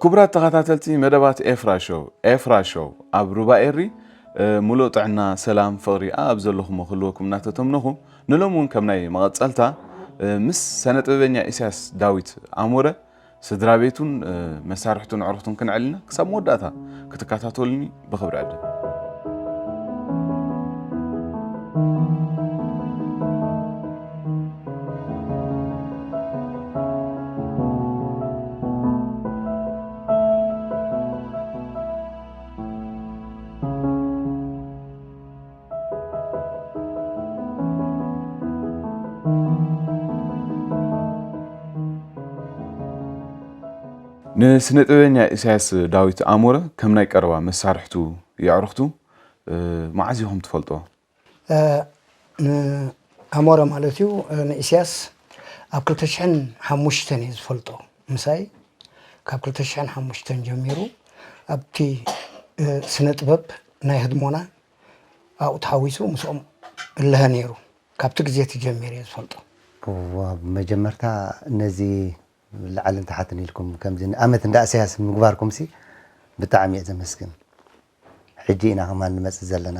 ክቡራት ተኸታተልቲ መደባት ኤፍራ ሾው፣ ኤፍራ ሾው ኣብ ሩባ ኤሪ፣ እ፣ ሙሉእ ጥዕና፣ ሰላም፣ ፍቕሪ ኣብ ዘለኹሞ ክህልወኩም እናተተምነኹ፣ ንሎሚ እውን ከም ናይ መቐጸልታ፣ እ፣ ምስ ሰነ ጥበበኛ ኢሳያስ ዳዊት ኣሞረ፣ ስድራ ቤቱን፣ እ፣ መሳርሕቱን ኣዕሩኽቱን ክንዕልና ክሳብ መወዳእታ ክትከታተሉኒ ብኽብሪ ዕድም። ንስነ ጥበበኛ ኢሳያስ ዳዊት ኣሞረ ከም ናይ ቀረባ መሳርሕቱ የዕሩኽቱ፣ እ፣ መዓዝ ኢኹም ትፈልጥዎ? እ፣ ንኣሞረ ማለት እዩ፣ እ፣ ንኢሳያስ ኣብ ክልተ ሽሕን ሓሙሽተን እየ ዝፈልጦ። ምሳይ ካብ ክልተ ሽሕን ሓሙሽተን ጀሚሩ ኣብቲ፣ እ፣ ስነ ጥበብ ናይ ህድሞና ኣብኡ ተሓዊሱ ምስኦም እለሀ ነይሩ። ካብቲ ግዜ እቲ ጀሚሩ እየ ዝፈልጦ። እዋ፣ ብመጀመርታ ነዚ ላዕልን ታሕትን ኢልኩም ከምዚ ንኣመት እንዳ እሰያስ ምግባርኩምሲ ብጣዕሚ እየ ዘመስግን። ሕጂ ኢና ከማን ንመጽእ ዘለና፣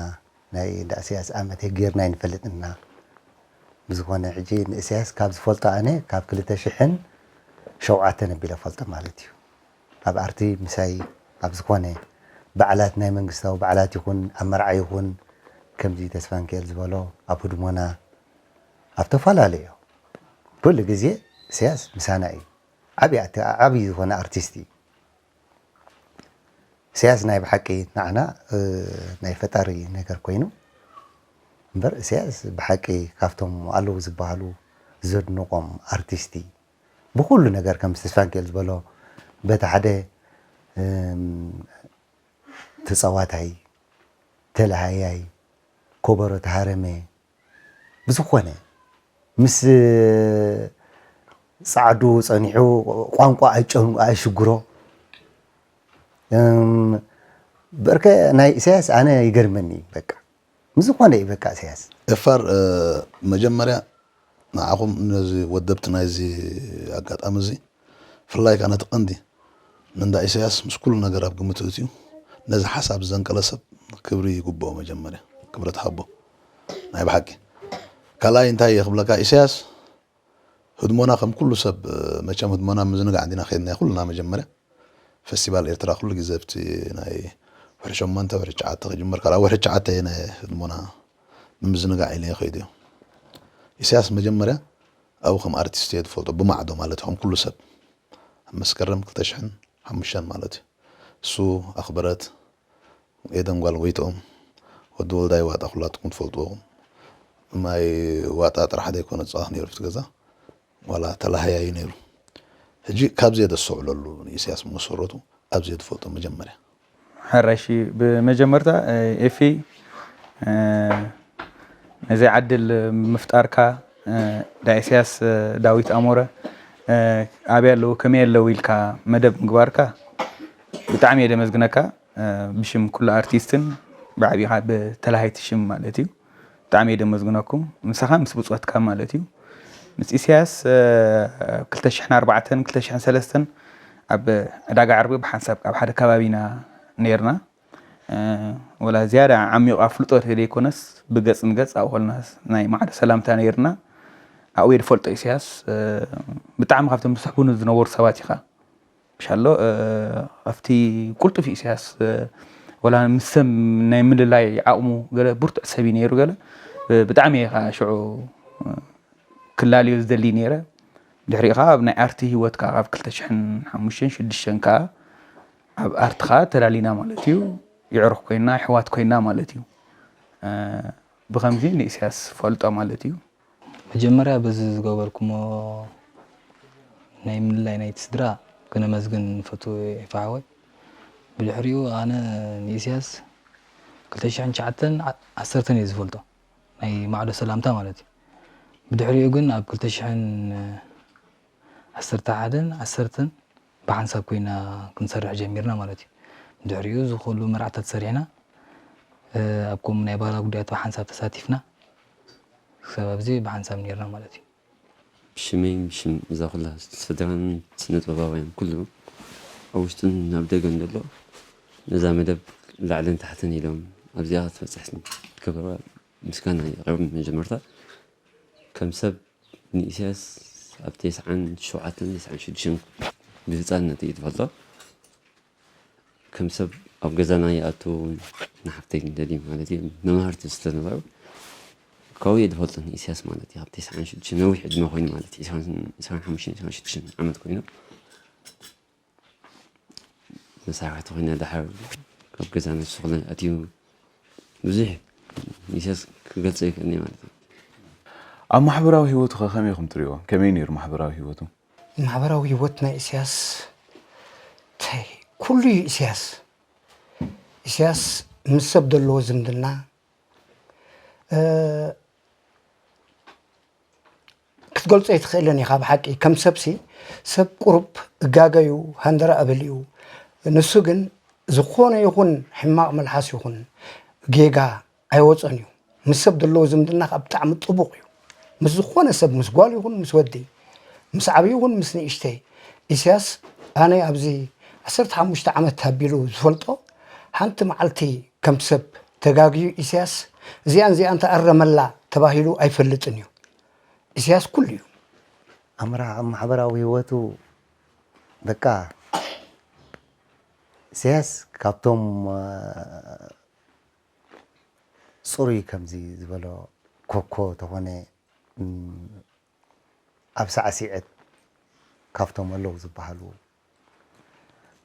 ናይ እንዳ እሰያስ ኣመት ጌርና ኣይንፈልጥን ኢና። ብዝኾነ ሕጂ ንእሰያስ ካብ ዝፈልጦ ኣነ ካብ ክልተ ሽሕን ሸውዓተን ኣቢለ ፈልጦ ማለት እዩ። ኣብ ኣርቲ ምሳይ ኣብ ዝኾነ በዓላት ናይ መንግስታዊ በዓላት ይኹን ኣብ መርዓ ይኹን ከምዚ ተስፋንኪኤል ዝበሎ ኣብ ህድሞና ኣብ ተፈላለዩ ኩሉ ግዜ እሰያስ ምሳና እዩ። ዓብዪ ኣቲ-፣ ዓብዪ ዝኾነ ኣርቲስት እዩ። እሰያስ ናይ ብሓቂ ንዓና፣ እ፣ ናይ ፈጣሪ ነገር ኮይኑ እምበር እሰያስ ብሓቂ ካብቶም ኣለዉ ዝበሃሉ ዘድንቖም ኣርቲስት እዩ። ብኹሉ ነገር ከም ተስፋንኪኤል ዝበሎ በቲ ሓደ፣ እም፣ ተጻዋታይ፣ ተለሃያይ፣ ኮበሮ ተሃረመ፣ ብዝኾነ ምስ ጻዕዱ ጸኒሑ ቋንቋ ኣይጨኑ-፣ ኣይሽግሮ። እም፣ በርከ ናይ ኢሳያስ ኣነ ይገርመኒ እዩ በቃ። ምስ ዝኾነ እዩ በቃ ኢሳያስ። ኤፋር፣ እ፣ መጀመርያ ንዓኹም ነዚ ወደብቲ ናይዚ ኣጋጣሚ እዚ፣ ብፍላይ ከኣ ነቲ ቀንዲ ንእንዳ ኢሳያስ ምስ ኩሉ ነገር ኣብ ግምት እትዩ ነዚ ሓሳብ ዘንቀለ ሰብ ክብሪ ይግብኦ። መጀመርያ ክብረት ሃቦ ናይ ብሓቂ። ካልኣይ እንታይ እየ ክብለካ፣ ኢሳያስ ህድሞና ከም ኩሉ ሰብ፣ መቸም ህድሞና ምዝንጋዕ እንዲና ከይድና ኩልና መጀመርያ። ፈስቲቫል ኤርትራ ኩሉ ግዜ ኣብቲ ናይ ወርሒ ሸሞንተ፣ ወርሒ ትሽዓተ ክጅመር፣ ካልኣይ ወርሒ ትሽዓተ ናይ ህድሞና ንምዝንጋዕ ኢለ እየ ከይደ። ኢሳያስ መጀመርያ ኣብኡ ከም ኣርቲስት እየ ዝፈልጦ፣ ብማዕዶ ማለት እዩ፣ ከም ኩሉ ሰብ። ኣብ መስከረም ክልተ ሽሕን ሓሙሽተን ማለት እዩ። እሱ፣ ኣኽብረት፣ ኤደን ጓል ጎይትኦም፣ ወዲ ወልዳይ ዋጣ ኩላትኩም ትፈልጥዎ። ማይ ዋጣ ጥራሕ ዘይኮነ ዝጻወት ነይሩ ኣብቲ ገዛ፣ ዋላ ተላሃያዩ ነይሩ። ሕጂ ካብዚ እየ ዘስተውዕለሉ ንኢሳያስ መሰረቱ፣ ኣብዚ እየ ዝፈልጦ መጀመርያ። ሕራይ፣ እሺ፣ ብመጀመርታ፣ እ፣ ኤፊ፣ እ፣ ነዚ ዕድል ምፍጣርካ፣ እ፣ ዳ ኢሳያስ፣ እ፣ ዳዊት ኣሞረ፣ እ፣ ኣበይ ኣለዉ፣ ከመይ ኣለዉ ኢልካ መደብ ምግባርካ ብጣዕሚ እየ ደመስግነካ። እ፣ ብሽም ኩሉ ኣርቲስትን ብዓቢኻ ብተላሃይቲ ሽም ማለት እዩ። ብጣዕሚ እየ ደመስግነኩም። ምሳኻ ምስ ብጾትካ ማለት እዩ። ምስ ኢሳያስ፣ እ፣ ክልተ ሽሕን ኣርባዕተን ክልተ ሽሕን ሰለስተን ኣብ ዕዳጋ ዓርቢ ብሓንሳብ ኣብ ሓደ ከባቢ ኢና ነይርና። እ፣ ወላ ዝያዳ ዓሚቑ ኣፍልጦ ዘይኮነስ ብገጽ ንገጽ ኣብኡ ከለና ናይ ማዕዶ ሰላምታ ነይርና። ኣብኡ እየ ዝፈልጦ ኢሳያስ። እ፣ ብጣዕሚ ካብቶም ዝስሕቡኒ ዝነበሩ ሰባት ኢኻ። ሻሎ፣ እ፣ ኣብቲ ቁልጡፍ ኢሳያስ፣ እ፣ ወላ ምስ ሰብ ናይ ምልላይ ዓቕሙ ገለ ብርቱዕ ሰብ እዩ ነይሩ ገለ። እ፣ ብጣዕሚ እየ ኸዓ ሽዑ፣ እ፣ ክላልዮ ዝደሊ ነይረ። ድሕሪኡ ኸዓ ኣብ ናይ ኣርቲ ህይወት ከኣ ካብ ክልተ ሽሕን ሓሙሽተን ሽዱሽተን ከኣ ኣብ ኣርቲ ኸኣ ተላሊና ማለት እዩ። የዕሩኽ ኮይና፣ ኣሕዋት ኮይና ማለት እዩ። እ፣ ብኸምዚ ንኢሳያስ ፈልጦ ማለት እዩ። መጀመርያ በዚ ዝገበርኩሞ ናይ ምልላይ ናይቲ ስድራ ክነመስግን ንፈቱ ኤፋ ሓወይ። ብድሕሪኡ ኣነ ንኢሳያስ ክልተ ሽሕን ትሽዓተን ዓ-፣ ዓሰርተን እየ ዝፈልጦ፣ ናይ ማዕዶ ሰላምታ ማለት እዩ። ብድሕሪኡ ግን ኣብ ክልተ ሽሕን ዓሰርተ ሓደን ዓሰርተን ብሓንሳብ ኮይና ክንሰርሕ ጀሚርና ማለት እዩ። ድሕሪኡ እዚ ኩሉ መርዓታት ሰሪሕና፣ እ፣ ኣብ ከምኡ ናይ ባህላዊ ጉዳያት ብሓንሳብ ተሳቲፍና፣ ክሳብ ኣብዚ ብሓንሳብ ነይርና ማለት እዩ። ብሽመይን ብሽም እዛ ኩላ ስድራን ስነ ጥበባውያን ኩሉ ኣብ ውሽጥን ናብ ደገን ዘሎ ነዛ መደብ ላዕልን ታሕትን ኢሎም ኣብዚኣ ክትበፅሕ ዝገበርዋ ምስጋና የቕርብ። መጀመርታ ከም ሰብ ንኢሳያስ ኣብ ተስዓን ሸውዓተን ተስዓን ሽዱሽተን ብህፃንነት እየ ዝፈልጦ። ከም ሰብ ኣብ ገዛና ይኣቱ ንሓፍተይ ንደሊ ማለት እዩ መምሃርቲ ስለነበሩ ካብኡ እየ ዝፈልጦ ንኢሳያስ ማለት እዩ። ኣብ ተስዓን ሽዱሽተን ነዊሕ ዕድመ ኮይኑ ማለት እዩ ዕስራን ሓሙሽተን ዕስራን ሽዱሽተን ዓመት ኮይኑ መሳርሕቲ ኮይና ድሓር ካብ ገዛ ንሱ ክኾነ ኣትዩ ብዙሕ ኢሳያስ ክገልጾ ይክእልኒ ማለት እዩ። ኣብ ማሕበራዊ ህይወቱ ከ ከመይ ኢኹም ትሪእዎ? ከመይ ነይሩ ማሕበራዊ ህይወቱ? ማሕበራዊ ህይወት ናይ ኢሳያስ እንታይ ኩሉ እዩ ኢሳያስ። ኢሳያስ ምስ ሰብ ዘለዎ ዝምድና ክትገልጾ ኣይትኽእልን ኢኻ ብሓቂ። ከም ሰብሲ ሰብ ቁሩብ እጋገዩ ሃንደራ ኣበል እዩ። ንሱ ግን ዝኾነ ይኹን ሕማቕ መልሓስ ይኹን ጌጋ ኣይወጾን እዩ። ምስ ሰብ ዘለዎ ዝምድና ከዓ ብጣዕሚ ጥቡቕ እዩ። ምስ ዝኾነ ሰብ ምስ ጓል ይኹን ምስ ወዲ ምስ ዓብዪ ይኹን ምስ ንእሽተይ ኢሳያስ ኣነ ኣብዚ ዓሰርተ ሓሙሽተ ዓመት ኣቢሉ ዝፈልጦ ሓንቲ መዓልቲ ከም ሰብ ተጋግዩ ኢሳያስ እዚኣን እዚኣን ተኣረመላ ተባሂሉ ኣይፈልጥን እዩ። ኢሳያስ ኩሉ እዩ። ኣምራ ኣብ ማሕበራዊ ህይወቱ በቃ ኢሳያስ ካብቶም ጽሩይ ከምዚ ዝበሎ ኮኮ ተኾነ ኣብ ሳዕሲዐት ካብቶም ኣለዉ ዝበሃሉ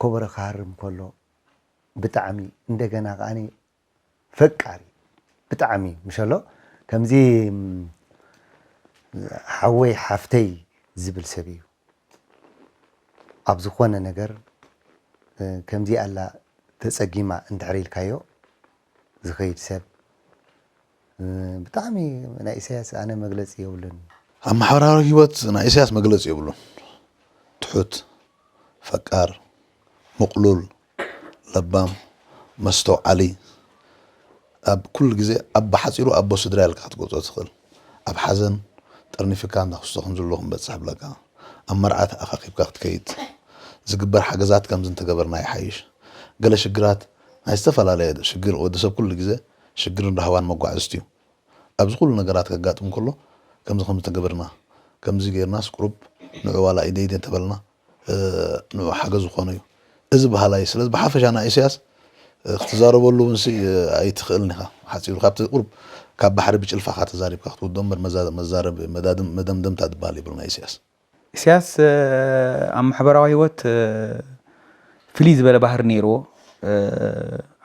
ኮበረ ክሃርም ከሎ ብጣዕሚ እንደገና ከዓኒ ፈቃሪ ብጣዕሚ ምሸሎ ከምዚ ሓወይ ሓፍተይ ዝብል ሰብ እዩ። ኣብ ዝኾነ ነገር ከምዚ ኣላ ተፀጊማ እንድሕር ኢልካዮ ዝኸይድ ሰብ ብጣዕሚ ናይ ኢሳያስ ኣነ መግለፂ የብሉን። ኣብ ማሕበራዊ ህይወት ናይ ኢሳያስ መግለፂ የብሉን። ትሑት፣ ፈቃር፣ ምቕሉል፣ ለባም፣ መስተውዓሊ፣ ኣብ ኩሉ ግዜ ኣብ ብሓፂሩ ኣቦ ስድራ ኢልካ ክትገልፆ ትኽእል። ኣብ ሓዘን ጠርኒፍካ እንዳ ክስቶ ከም ዘሎ ክንበፅሕ ብለካ፣ ኣብ መርዓ ተኣኻኺብካ ክትከይድ፣ ዝግበር ሓገዛት ከምዚ እንተገበርና ይሓይሽ። ገለ ሽግራት ናይ ዝተፈላለየ ሽግር ወዲ ሰብ ኩሉ ግዜ ሽግርን ራህዋን መጓዕዝቲ እዩ። ኣብዚ ኩሉ ነገራት ከጋጥም ከሎ ከምዚ ከም ዝተገበርና ከምዚ ጌርናስ ቁሩብ ንዑ ዋላ ኢደ ኢደ እንተበልና ንዑ ሓገዝ ዝኾነ እዩ እዚ በሃላይ። ስለዚ ብሓፈሻ ናይ ኢሳያስ ክትዛረበሉ እውን ሲ ኣይትኽእልን ኢኻ። ሓፂሩ ካብቲ ቁሩብ ካብ ባሕሪ ብጭልፋኻ ተዛሪብካ ክትውዶ እምበር መዛረቢ መደምደምታ ዝበሃል የብሉ ናይ ኢሳያስ። ኢሳያስ ኣብ ማሕበራዊ ህይወት ፍልይ ዝበለ ባህሪ ነይርዎ።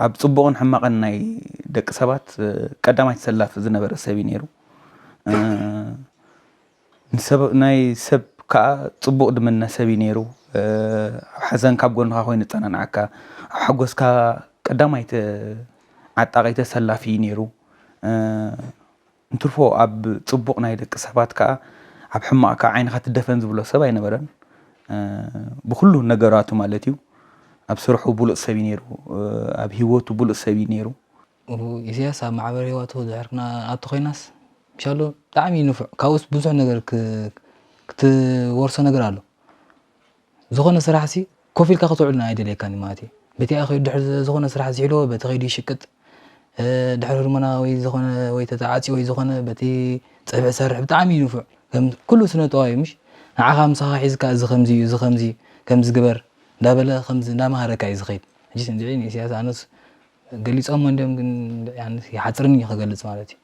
ኣብ ፅቡቕን ሕማቕን ናይ ደቂ ሰባት ቀዳማይ ተሰላፊ ዝነበረ ሰብ እዩ ነይሩ። ናይ ሰብ ከዓ ፅቡቕ ድምነ ሰብ እዩ ነይሩ። ኣብ ሓዘንካ ኣብ ጎንኻ ኮይኑ ዝፀናንዓካ፣ ኣብ ሓጎስካ ቀዳማይ ዓጣቒ ተሰላፊ እዩ ነይሩ። እንትርፎ ኣብ ፅቡቕ ናይ ደቂ ሰባት ከዓ ኣብ ሕማቕ ከዓ ዓይንኻ ትደፈን ዝብሎ ሰብ ኣይነበረን። ብኩሉ ነገራቱ ማለት እዩ። ኣብ ስርሑ ብሉፅ ሰብ እዩ ነይሩ። ኣብ ህይወቱ ብሉፅ ሰብ እዩ ነይሩ። ኢሳያስ ኣብ ማዕበራዊ ህይወቱ ድሕር ኣቶ ኮይናስ ምሻሉ ብጣዕሚ እዩ ንፉዕ። ካብኡስ ብዙሕ ነገር ክትወርሶ ነገር ኣሎ። ዝኾነ ስራሕ ሲ ኮፍ ኢልካ ክትውዕል ኣይደልየካን ማለት እዩ። በቲ ኣኸይዱ ድሕር ዝኾነ ስራሕ ዝሕልዎ በቲ ከይዱ ይሽቅጥ ድሕሪ ህርሞና ወይ ዝኾነ ወይ ተተዓፂ ወይ ዝኾነ በቲ ፀብሒ ሰርሕ ብጣዕሚ እዩ ንፉዕ። ከም ኩሉ ስነ ጥበባዊ ምሽ ንዓኻ ምሳኻ ሒዝካ እዚ ከምዚ እዩ እዚ ከምዚ ከምዚ ግበር እንዳበለ ከምዚ እንዳመሃረካ እዩ ዝኸይድ። ሕጂ እንድዒ ንኢሳያስ ኣነስ ገሊፆሞ እንዲዮም ግን እንድዒ ኣነስ ይሓፅርኒ እዩ ክገልፅ ማለት እዩ።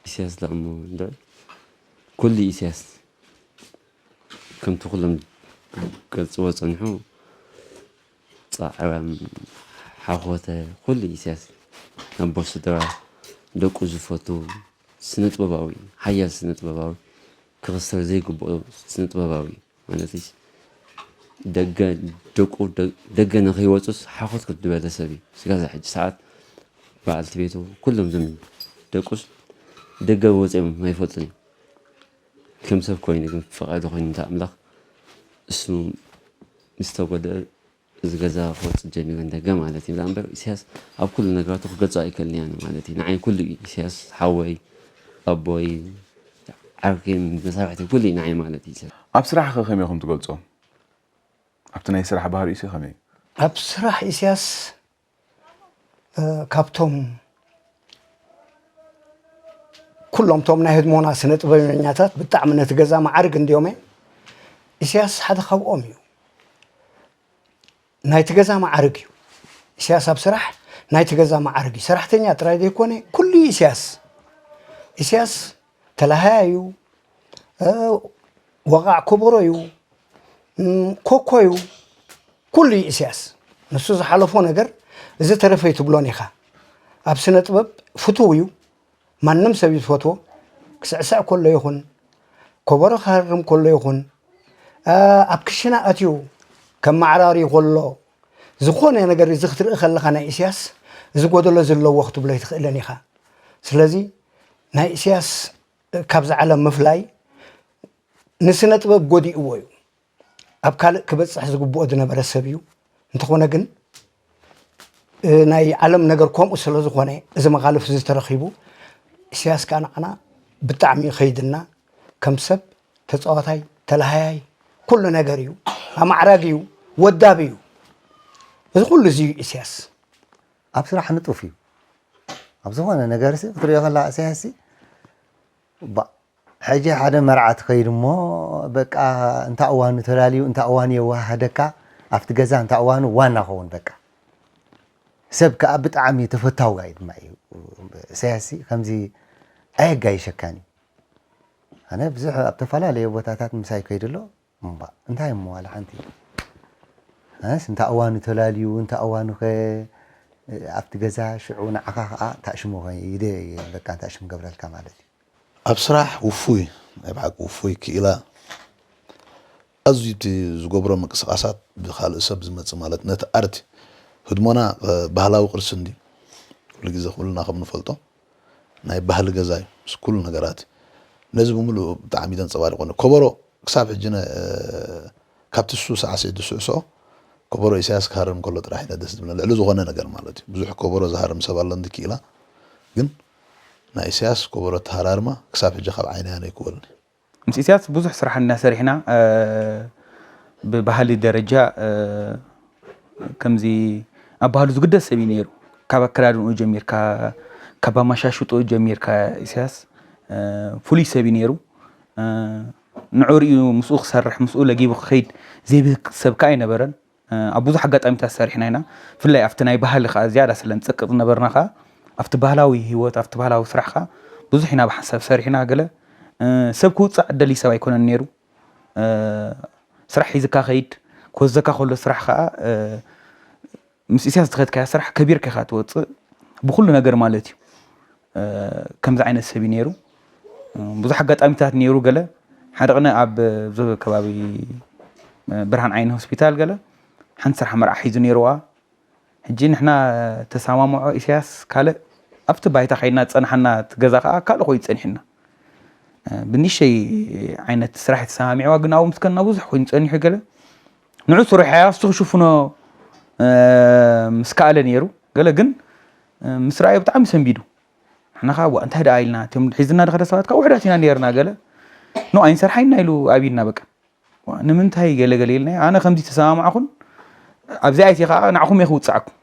ኢሳያስ ደኣ እሞ እንድዒ ኩሉ ኢሳያስ ከምቲ ኩሎም ገልፅዎ ፀንሑ ፃዕራም ሓኾተ ኩሉ ኢሳያስ ኣቦ ስድራ ደቁ ዝፈቱ ስነ ጥበባዊ ሓያል ስነ ጥበባዊ ክኽሰር ዘይግብኦ ስነ ጥበባዊ ማለት እዩ። ደገ ደቁ ደገ ንኸይወፁስ ሓኾት ክትበለ ሰብ እዩ። ስጋዛ ሕጂ ሰዓት በዓልቲ ቤቱ ኩሎም ዞም ደቁስ ደገ ወፂኦም ኣይፈልጡን እዮም። ከም ሰብ ኮይኑ ግን ፈቓዱ ኮይኑ እንተ ኣምላኽ እሱ ምስ ተጎደአ እዚ ገዛ ክወፅእ ጀሚሩ ንደገ ማለት እዩ። እምበር ኢሳያስ ኣብ ኩሉ ነገራቱ ክገልፆ ኣይክእልን እያ ማለት እዩ። ንዓይ ኩሉ እዩ ኢሳያስ ሓወይ፣ ኣቦይ፣ ዓርከይ፣ መሳርሕተይ ኩሉ እዩ ንዓይ ማለት እዩ ኢሳያስ። ኣብ ስራሕኸ ከመይ ኢኹም ትገልጾ? ኣብቲ ናይ ስራሕ ባህሪኡሲ ከመይ እዩ? ኣብ ስራሕ ኢሳያስ ካብቶም ኩሎም ቶም ናይ ህድሞና ስነ ጥበበኛታት ብጣዕሚ ነቲ ገዛ መዓርግ እንድዮም። ኢሳያስ ሓደ ካብኦም እዩ። ናይቲ ገዛ መዓርግ እዩ። ኢሳያስ ኣብ ስራሕ ናይቲ ገዛ መዓርግ እዩ። ሰራሕተኛ ጥራይ ዘይኮነ ኩሉ እዩ ኢሳያስ። ኢሳያስ ተላሃያ እዩ። ወቓዕ ኮቦሮ እዩ። ኮኮ እዩ። ኩሉ እዩ ኢሳያስ። ንሱ ዝሓለፎ ነገር እዚ ተረፈ ኣይትብሎን ኢኻ። ኣብ ስነ ጥበብ ፍቱው እዩ። ማንም ሰብ እዩ ዝፈትዎ። ክስዕስዕ ከሎ ይኹን፣ ኮቦሮ ክሃርም ከሎ ይኹን፣ ኣብ ክሽነ ኣትዩ ከመዓራሪ ከሎ፣ ዝኾነ ነገር እዚ ክትርኢ ከለኻ ናይ ኢሳያስ እዚ ጎደሎ ዘለዎ ክትብሎ ኣይትኽእልን ኢኻ። ስለዚ ናይ ኢሳያስ ካብዛ ዓለም ምፍላይ ንስነ ጥበብ ጎዲእዎ እዩ። ኣብ ካልእ ክበጽሕ ዝግብኦ ዝነበረ ሰብ እዩ። እንተኾነ ግን ናይ ዓለም ነገር ከምኡ ስለ ዝኾነ እዚ መኻልፍ እዚ ተረኺቡ ኢሳያስ ከኣ ንዓና ብጣዕሚ ይኸይድና። ከም ሰብ ተጻዋታይ፣ ተላሃያይ፣ ኩሉ ነገር እዩ። ኣማዕራግ እዩ፣ ወዳብ እዩ። እዚ ኩሉ እዚ እዩ ኢሳያስ። ኣብ ስራሕ ንጡፍ እዩ። ኣብ ዝኾነ ነገር ሲ ክትሪኦ ከላ ኢሳያስ ሲ ባ ሕጂ ሓደ መርዓ ትኸይድ እሞ በቃ እንታ እዋኑ ተላልዩ እንታ እዋኑ የወሃህደካ ኣብቲ ገዛ እንታ እዋኑ ዋና ኸውን በቃ ሰብ ከዓ ብጣዕሚ ተፈታዊ ጋይ ድማ እዩ። ኢሳያስ ሲ ከምዚ ኣየጋይሸካን እዩ። ኣነ ብዙሕ ኣብ ተፈላለየ ቦታታት ምሳይ ከይድሎ እምባ እንታይ እሞ ዋላ ሓንቲ ኣነስ እንታ እዋኑ ተላልዩ እንታ እዋኑ ከ ኣብቲ ገዛ ሽዑ ንዓኻ ከዓ ታሽሞ ይደ በቃ ታሽም ገብረልካ ማለት እዩ። ኣብ ስራሕ ውፉይ ናይ ብሓቂ ውፉይ ክኢላ ኣዝዩ እቲ ዝገብሮ ምንቅስቃሳት ብካልእ ሰብ ዝመፅእ ማለት ነቲ ኣርት ህድሞና ባህላዊ ቅርሲ እንዲ ኩሉ ግዜ ኩልና ከም ንፈልጦ ናይ ባህሊ ገዛ እዩ ምስ ኩሉ ነገራት ነዚ ብምሉእ ብጣዕሚ እዩ ዘንፀባሪቆ ከበሮ ክሳብ ሕጂ ካብቲ እሱ ሳዕስዒት ዝስዕስዖ ከበሮ ኢሳያስ ክሃርም ከሎ ጥራሕ ኢና ደስ ዝብለና ልዕሊ ዝኾነ ነገር ማለት እዩ ብዙሕ ከበሮ ዝሃርም ሰብ ኣሎ እንዲ ክኢላ ግን ናይ ኢሳያስ ከበሮ ተሃራርማ ክሳብ ሕጂ ካብ ዓይነይ ኣነይክወልኒ ምስ ኢሳያስ ብዙሕ ስራሕ እና ሰሪሕና ብባህሊ ደረጃ ከምዚ ኣብ ባህሉ ዝግደስ ሰብ እዩ ነይሩ ካብ ኣከዳድንኡ ጀሚርካ ካብ ኣመሻሽጥኡ ጀሚርካ ኢሳያስ ፍሉይ ሰብ እዩ ነይሩ ንዑ ሪኡ ምስኡ ክሰርሕ ምስኡ ለጊቡ ክኸይድ ዘይብህግ ሰብ ከዓ ኣይነበረን ኣብ ብዙሕ ኣጋጣሚታት ሰሪሕና ኢና ብፍላይ ኣብቲ ናይ ባህሊ ከዓ ዝያዳ ስለ ንፀቅጥ ዝነበርና ከዓ ኣብቲ ባህላዊ ህይወት ኣብቲ ባህላዊ ስራሕ ከዓ ብዙሕ ኢና ብሓንሳብ ሰሪሕና ገለ ሰብ ክውፃእ ደሊ ሰብ ኣይኮነን ነይሩ ስራሕ ሒዝካ ከይድ ክወዘካ ከሎ ስራሕ ከዓ ምስ ኢሳያስ ዝኸድካያ ስራሕ ከቢርካ ኢኻ ትወፅእ ብኩሉ ነገር ማለት እዩ ከምዚ ዓይነት ሰብ እዩ ነይሩ ብዙሕ ኣጋጣሚታት ነይሩ ገለ ሓደ ቅነ ኣብ ከባቢ ብርሃን ዓይኒ ሆስፒታል ገለ ሓንቲ ስራሕ መርዓ ሒዙ ነይርዋ ሕጂ ንሕና ተሰማምዖ ኢሳያስ ካልእ ኣብቲ ባይታ ከይድና ዝፀናሓና እቲ ገዛ ከዓ ካልእ ኮይኑ ፀኒሕና ብንእሸይ ዓይነት ስራሕ ተሰማሚዕዋ ግን ኣብኡ ምስ ከና ብዙሕ ኮይኑ ፀኒሑ ገለ ንዑ ስሩሕ እያ እሱ ክሽፍኖ ምስ ከኣለ ነይሩ ገለ ግን ምስ ረኣዮ ብጣዕሚ ሰንቢዱ ንሕና ከዓ ዋ እንታይ ደኣ ኢልና እቶም ሒዝና ንኸደ ሰባት ከዓ ውሕዳት ኢና ነርና ገለ ኖ ኣይንሰርሓይና ኢሉ ኣብይና በቃ ንምንታይ ገለ ገለ ኢልና ኣነ ከምዚ ተሰማማዕኩን ኣብዚኣ እቲ ከዓ ንዓኹም እየ ክውፅዓኩም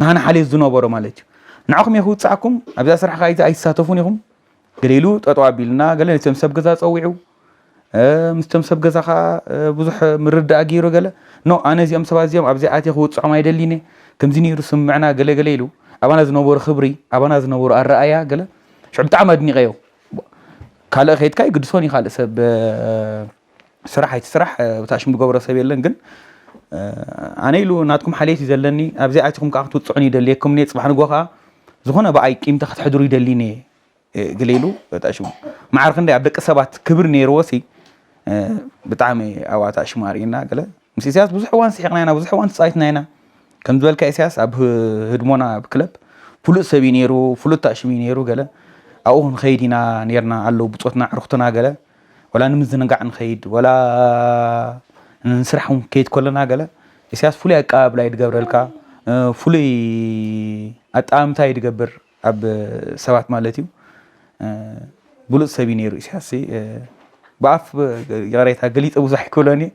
ንሃነ ሓልዮት ዝነበሮ ማለት እዩ ንዓኹም እየ ክውፅዓኩም ኣብዛ ስራሕ ከዓ ኣይትሳተፉን ኢኹም ገለ ኢሉ ጠጠው ኣቢልና ገለ ነቶም ሰብ ገዛ ፀዊዑ ምስቶም ሰብ ገዛ ከዓ ብዙሕ ምርዳእ ገይሩ ገለ ኖ ኣነ እዚኦም ሰባት እዚኦም ኣብዚኣ ኣትየ ክውፅዖም ኣይደሊን እየ ከምዚ ነይሩ ስምዕና ገለ ገለ ኢሉ ኣባና ዝነበሩ ክብሪ ኣባና ዝነበሩ ኣረኣያ ገለ ሽዑ ብጣዕሚ ኣድኒቀዮ ካልእ ከይድካ ይግድሶን እዩ ካልእ ሰብ ስራሕ ኣይትስራሕ ብታሽም ዝገብሮ ሰብ የለን ግን ኣነ ኢሉ ናትኩም ሓልየት እዩ ዘለኒ ኣብዚኣ ኣቲኹም ከዓ ክትውፅዑን ይደልየኩም እየ ፅባሕ ንጎ ከዓ ዝኾነ ብኣይ ቂምታ ክትሕድሩ ይደልኒ እየ ገለ ኢሉ ታሽሙ መዓር ክንደይ ኣብ ደቂ ሰባት ክብሪ ነይርዎ ሲ ብጣዕሚ ኣብኣ ታሽሙ ኣርእና ገለ ምስ ኢሳያስ ብዙሕ እዋን ስሒቕና ኢና ብዙሕ እዋን ተፃዊትና ኢና ከም ዝበልካ ኢሳያስ ኣብ ህድሞና ኣብ ክለብ ፍሉጥ ሰብ እዩ ነይሩ ፍሉጥ ታሽም እዩ ነይሩ ገለ ኣብኡ ክንኸይድ ኢና ነርና ኣለዉ ብፆትና ዕርክትና ገለ ወላ ንምዝንጋዕ ንኸይድ ወላ ንስራሕ እውን ከይድ ከለና ገለ ኢሳያስ ፍሉይ ኣቀባብላ እዩ ዝገብረልካ ፍሉይ ኣጠማምታ እዩ ዝገብር ኣብ ሰባት ማለት እዩ ብሉፅ ሰብ እዩ ነይሩ ኢሳያስ ብኣፍ ይቕሬታ ገሊፀ ብዙሕ ኣይክብሎን እየ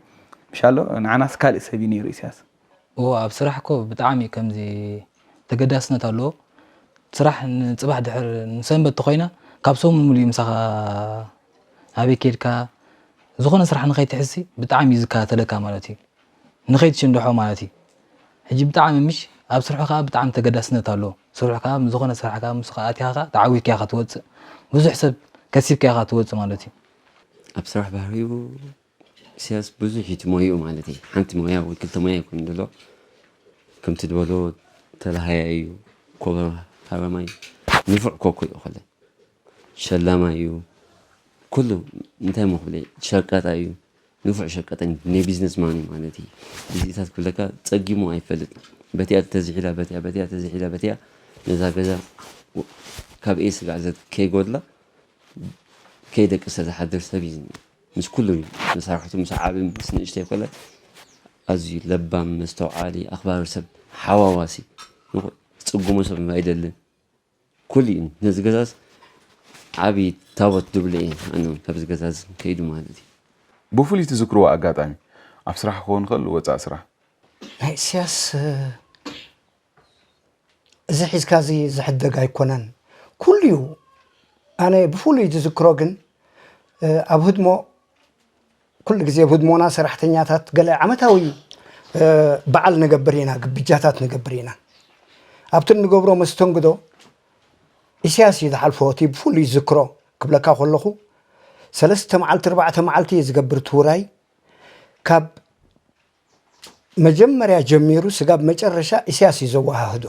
ምሻሎ ንዓናስ ካልእ ሰብ እዩ ነይሩ ኢሳያስ እዎ፣ ኣብ ስራሕ እኮ ብጣዕሚ ከምዚ ተገዳስነት ኣለዎ። ስራሕ ንጽባሕ ድሕር ንሰንበት ተኾይና፣ ካብ ሰሙን ሙሉ እዩ ምሳኻ ኣበይ ኬድካ፣ ዝኾነ ስራሕ ንኸይትሕዝሲ ብጣዕሚ እዩ ዝከታተለካ ማለት እዩ። ንኸይትሽንድሖ ማለት እዩ። ሕጂ ብጣዕሚ ምሽ ኣብ ስርሑ ከኣ ብጣዕሚ ተገዳስነት ኣለዎ። ስርሑ ከኣ ዝኾነ ስራሕ ከኣ ምስ ኣቲኻ ከኣ ተዓዊትካ ኢኻ ትወጽእ። ብዙሕ ሰብ ከሲብካ ኢኻ ትወጽእ ማለት እዩ። ኣብ ስራሕ ባህሪኡ ኢሳያስ ብዙሕ እዩ እቲ ሞያኡ ማለት እዩ። ሓንቲ ሞያ ወይ ክልተ ሞያ ይኮን ዘሎ። ከምቲ ዝበሎ ተላሃያ እዩ፣ ኮበ ሃረማይ፣ ንፉዕ ኮኮ እዩ ኮለ። ሸላማይ እዩ። ኩሉ እንታይ ሞ ክብል ሸቃጣ እዩ። ንፉዕ ሸቀጠኝ ናይ ቢዝነስ ማን እዩ ማለት እዩ። እዚታት ክብለካ ጸጊሙ ኣይፈልጥ። በቲያ ተዝሒላ በቲያ፣ በቲያ ተዝሒላ በቲያ፣ ነዛ ገዛ ካብ ኤ ስጋዕ ዘት ከይጎድላ ከይደቅሰ ዝሓድር ሰብ እዩ። ምስ ኩሉ እዩ፣ መሳርሕቱ ምስ ዓቢ ምስ ንእሽተይ ኮለ ኣዝዩ ለባም፣ መስተውዓሊ፣ ኣኽባሪ ሰብ፣ ሓዋዋሲ፣ ንኹ-፣ ዝጽግሞ ሰብ ኣይደልን። ኩሉ እዩ። ነዚ ገዛስ ዓቢ ታቦት ድብሎ እየ ኣነ እውን ካብዚ ገዛ እዚ ከይዱ ማለት እዩ። ብፍሉይ ትዝክርዎ ኣጋጣሚ፣ ኣብ ስራሕ ክኸውን ይኽእል፣ ወጻእ ስራሕ? ናይ ኢሳያስ፣ እ፣ እዚ ሒዝካ እዚ ዝሕደግ ኣይኮነን። ኩሉ እዩ። ኣነ ብፍሉይ ዝዝክሮ ግን፣ እ፣ ኣብ ህድሞ ኩሉ ግዜ ኣብ ህድሞና ሰራሕተኛታት ገለ ዓመታዊ፣ እ፣ በዓል ንገብር ኢና፣ ግብጃታት ንገብር ኢና። ኣብቲ እንገብሮ መስተንግዶ ኢሳያስ እዩ ዝሓልፎ፣ እቲ ብፍሉይ ዝዝክሮ ክብለካ ከለኹ፣ ሰለስተ መዓልቲ፣ ኣርባዕተ መዓልቲ እዩ ዝገብር እቲ ውራይ። ካብ መጀመርያ ጀሚሩ ስጋብ መጨረሻ ኢሳያስ እዩ ዘወሃህዶ።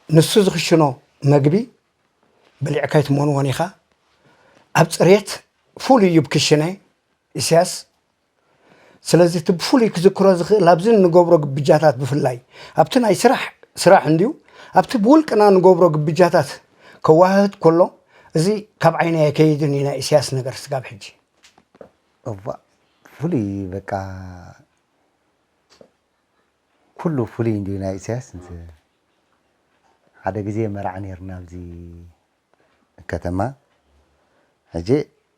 ንሱ ዝኽሽኖ መግቢ በሊዕካ ኣይትመንዎን ኢኻ። ኣብ ጽሬት ፍሉይ እዩ ብክሽነ ኢሳያስ። ስለዚ እቲ ብፍሉይ ክዝክሮ ዝኽእል ኣብዚ እንገብሮ ግብጃታት ብፍላይ ኣብቲ ናይ ስራሕ፣ ስራሕ እንድዩ፣ ኣብቲ ብውልቅና እንገብሮ ግብጃታት ከወሃህድ ከሎ እዚ ካብ ዓይነይ ኣይከይድን እዩ ናይ ኢሳያስ ነገር ስጋብ ሕጂ። እዋእ፣ ፍሉይ በቃ ኩሉ ፍሉይ እንድዩ ናይ ኢሳያስ። እንት-፣ ሓደ ግዜ መርዓ ነይርና ኣብዚ ከተማ። ሕጂ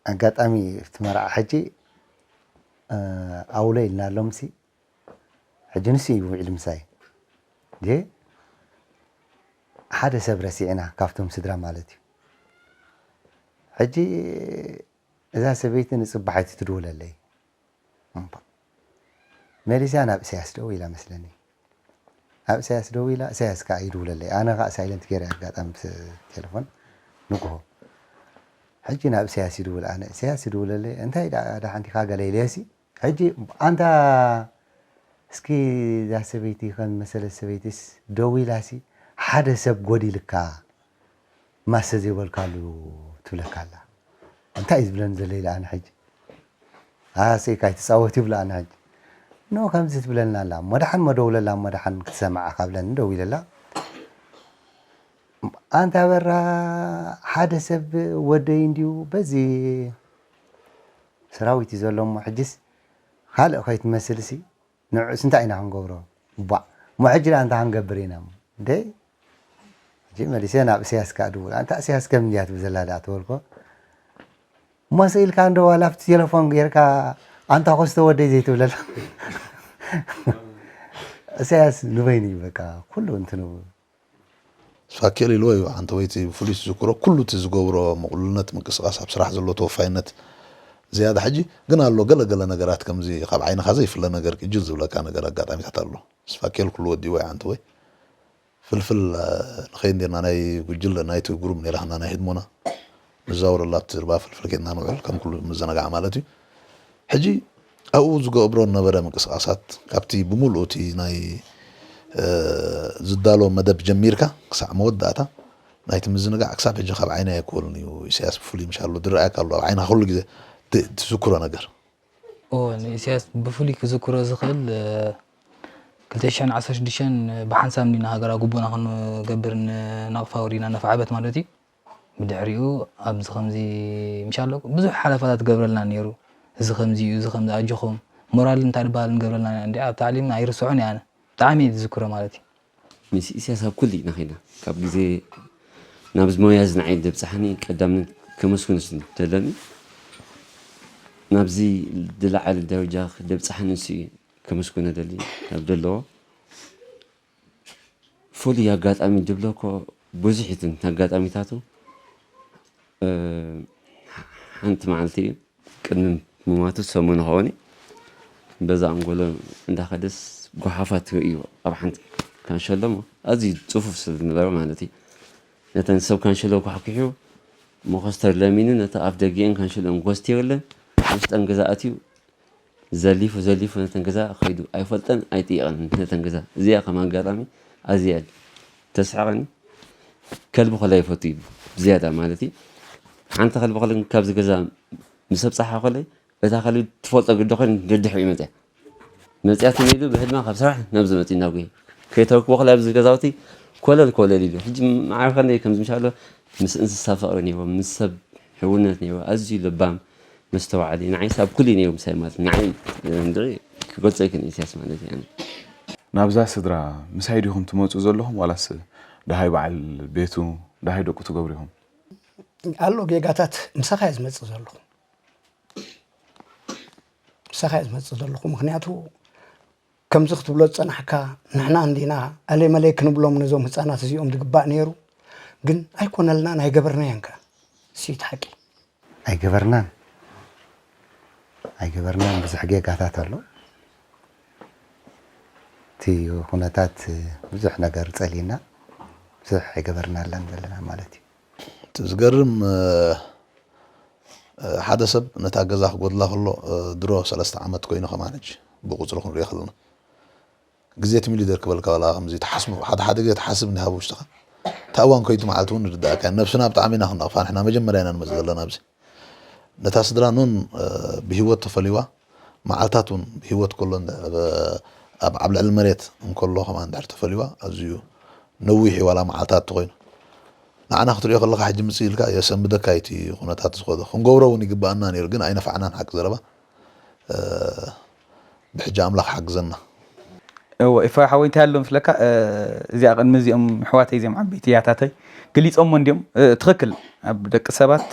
ኣጋጣሚ እቲ መርዓ ሕጂ፣ እ፣ ኣውሎ ኢልና ኣሎምሲ፣ ሕጂ ንሱ እዩ ውዒሉ ምሳይ። ሕጂ ሓደ ሰብ ረሲዕና ካብቶም ስድራ ማለት እዩ። ሕጂ እዛ ሰበይቲ ንጽባሒቱ ትድውለለይ። እምባ። መሊሳ ናብ እሰያስ ደው ኢላ መስለኒ። ናብ እሰያስ ደው ኢላ፣ እሰያስ ከኣ ይድውለለይ። ኣነ ከኣ ሳይለንት ገይረ ኣጋጣሚ ስ-፣ ቴሌፎን ንግሆ። ሕጂ ናብ እሰያስ ይድውል፣ ኣነ እሰያስ ይድውለለይ። እንታይ ደኣ ደሓን ዲኻ ገለ ኢለሲ። ሕጂ ኣንታ እስኪ እዛ ሰበይቲ ከም መሰለት ሰበይትስ ደው ኢላሲ ሓደ ሰብ ጎዲልካ ማሰ ዘይበልካሉ ትብለካ ኣላ። እንታይ እዩ ዝብለኒ ዘሎ ኢለ ኣነ ሕጂ። ኣሰይ ካይትጻወት ይብላ ኣነ ሕጂ። ኖ ከምዚ ትብለና ኣላ። እሞ ደሓን እሞ ደውለላ እሞ ደሓን ክትሰምዓ ካብለኒ ደው ኢለላ። ኣንታ በራ ሓደ ሰብ ወደይ እንድዩ በዚ ሰራዊት እዩ ዘሎ እሞ ሕጂስ ካልእ ከይትመስልሲ ንዕኡስ እንታይ ኢና ክንገብሮ? ቧዕ። እሞ ሕጂ ደኣ እንታይ ክንገብር ኢና? እንዴ? ሕጂ መሊሰ ናብ እሰያስ ከኣ ድውል። ኣንታ እሰያስ ከም እንድያ ትብል ዘላ ደኣ ትበልኮ። እሞ ስኢልካ እንዶ ዋላ ኣብቲ ቴሌፎን ጌርካ ኣንታ ኮስተ ወደይ ዘይትብለላ። እሰያስ ንበይኑ እዩ በቃ ኩሉ እንትኑ። ስፋኬል ኢልዎ እዩ ዓንተወይ እቲ ብፍሉይ ትዝክሮ ኩሉ እቲ ዝገብሮ ምቕሉልነት ምንቅስቓስ ኣብ ስራሕ ዘሎ ተወፋይነት ዝያዳ ሕጂ ግን ኣሎ ገለ ገለ ነገራት ከምዚ ካብ ዓይንኻ ዘይፍለ ነገር ቅጅል ዝብለካ ነገር ኣጋጣሚታት ኣሎ። ስፋኬል ኩሉ ወዲእዎ እዩ ዓንተወይ። ፍልፍል ንኸይድ ኔርና ናይ ጉጅለ ናይቲ ግሩፕ ኔርና ናይ ህድሞና ንዛወረላ ኣብቲ ርባ ፍልፍል ኬድና ንውዕል ከም ኩሉ ምዘነጋዕ ማለት እዩ። ሕጂ ኣብኡ ዝገብሮ ነበረ ምንቅስቃሳት ካብቲ ብምሉኡ እቲ ናይ ዝዳሎ መደብ ጀሚርካ ክሳዕ መወዳእታ ናይቲ ምዝንጋዕ ክሳብ ሕጂ ካብ ዓይነይ ኣይኮልን እዩ። ኢሳያስ ብፍሉይ ምሻሉ ድረኣየካ ኣሎ ኣብ ዓይንኻ ኩሉ ግዜ ትዝክሮ ነገር። ኦ ንኢሳያስ ብፍሉይ ክዝክሮ ዝኽእል ክልተ ሽሕን ዓሰርተ ሽዱሽተን ብሓንሳብ እንዲና ሃገራ ጉቡእና ክንገብር ንናቕፋ ወሪድና ነፋ ዓበት ማለት እዩ። ብድሕሪኡ ኣብዚ ከምዚ ምሻሎ ብዙሕ ሓለፋታት ገብረልና ነይሩ። እዚ ከምዚ እዩ፣ እዚ ከምዚ ኣጆኹም ሞራል እንታይ ዝበሃል ንገብረልና እንዲ ኣብ ታዕሊም ኣይርስዖን እየ ኣነ። ብጣዕሚ እየ ዝዝክሮ ማለት እዩ። ምስ ኢሳያስ ኣብ ኩሉ ኢና ኸይና ካብ ግዜ ናብዚ ሞያ እዚ ንዓይ ዘብጽሓኒ ቀዳምነት ከመስግኖ ስለ ዘለኒ ናብዚ ዝለዓለ ደረጃ ደብፅሓኒ ንሱ እዩ። ከመስግኖ ደሊ ናብ ዘለዎ ፍሉይ ኣጋጣሚ ድብሎ እኮ ብዙሕ እዩ። ኣጋጣሚታቱ ሓንቲ መዓልቲ እዩ ቅድሚ ምማቱ ሰሙን ኸውን በዛ ኣንጎሎ እንዳኸደስ ጓሓፋት ርእዩ ኣብ ሓንቲ ካንሸሎ ኣዝዩ ፅፉፍ ስለ ዝነበረ ማለት እዩ። ነተን ሰብ ካንሸሎ ኳሕኩሑ መኸስተር ለሚኑ ነቲ ኣፍ ደጊአን ካንሸሎን ጎስቲሩለን ውሽጠን ገዛ ኣትዩ ዘሊፉ ዘሊፉ ነተን ገዛ ከይዱ ኣይፈልጠን ኣይጥይቐን ነተን ገዛ። እዚኣ ከም ኣጋጣሚ ኣዝያ ተስሕቐኒ። ከልቢ ከላ ይፈቱ እዩ ብዝያዳ ማለት እዩ። ሓንቲ ከልቢ ከላ ካብዚ ገዛ ምስ ኣብፅሓ ከለይ እታ ከልቢ ትፈልጦ ግዲ ኮይን ደድሕሪኡ መፅያ መፅያትኒ ኢሉ ብህልማ ካብ ስራሕ ናብዚ መፅኡ እናጉየ ከይተረክቦ ከላ ኣብዚ ገዛውቲ ኮለል ኮለል ኢሉ ሕጂ መዓርከ ከምዚ ምሻሎ ምስ እንስሳ ፍቕሪ ነይርዎ ምስ ሰብ ሕውነት ነይርዎ ኣዝዩ ለባም መስተዋዓሊ ንዓይ ሳብ ኩሉ ነይሩ ምሳይ ማለት ንዓይ እንድዒ ክገልጾ ይክእል ኢሳያስ ማለት እዩ። ናብዛ ስድራ ምሳይ ዲኹም ትመፁ ዘለኹም ዋላስ ደሃይ በዓል ቤቱ ደሃይ ደቁ ትገብሩ ኢኹም? ኣሎ ጌጋታት ምሳኻ እየ ዝመፅእ ዘለኹ ምሳኻ እየ ዝመፅእ ዘለኹ ምክንያቱ ከምዚ ክትብሎ ዝፀናሕካ ንሕና እንዲና ኣሌ መሌ ክንብሎም ነዞም ህፃናት እዚኦም ዝግባእ ነይሩ ግን ኣይኮነልናን ኣይገበርናዮን ከ እሱ እቲ ሓቂ። ኣይገበርናን ኣይገበርናን ብዙሕ ጌጋታት ኣሎ እቲ ኩነታት ብዙሕ ነገር ፀሊና ብዙሕ ኣይገበርናለን ዘለና ማለት እዩ። እቲ ዝገርም ሓደ ሰብ ነታ ገዛ ክጎድላ ከሎ ድሮ ሰለስተ ዓመት ኮይኑ ከማን ሕጂ ብቁፅሪ ክንሪኦ ከለና ግዜ ትም ኢሉ ይደርክበልካ ዋላ ከምዚ ትሓስቦ ሓደ ሓደ ግዜ ትሓስብ እንዲሃ ብውሽጥኻ እታ እዋን ከይዱ መዓልቲ እውን ንርዳእካ እያ ነብስና ብጣዕሚ ኢና ክንነቕፋ ንሕና መጀመርያ ኢና ንመፅእ ዘለና ኣብዚ ነታ ስድራ ኖን ብሂወት ተፈሊዋ መዓልታት እውን ብሂወት ከሎ ኣብ ኣብ ልዕሊ መሬት እንከሎ ከማን እንድሕር ተፈሊዋ ኣዝዩ ነዊሕ እዩ ዋላ መዓልታት ተኮይኑ ንዓና ክትሪኦ ከለካ ሕጂ ምፅእ ኢልካ የሰንብደካ እዩ እቲ ኩነታት ዝኸዶ ክንገብሮ እውን ይግበኣና ነይሩ ግን ኣይነፋዕናን ሓቂ ዘረባ ብሕጂ ኣምላኽ ሓግዘና። እወ ኤፍራ ሓወይ እንታይ ኣሎ ምስለካ እዚኣ ቅድሚ እዚኦም ኣሕዋተይ እዚኦም ዓበይቲ ያታተይ ገሊፆሞ እንድዮም ትኽክል ኣብ ደቂ ሰባት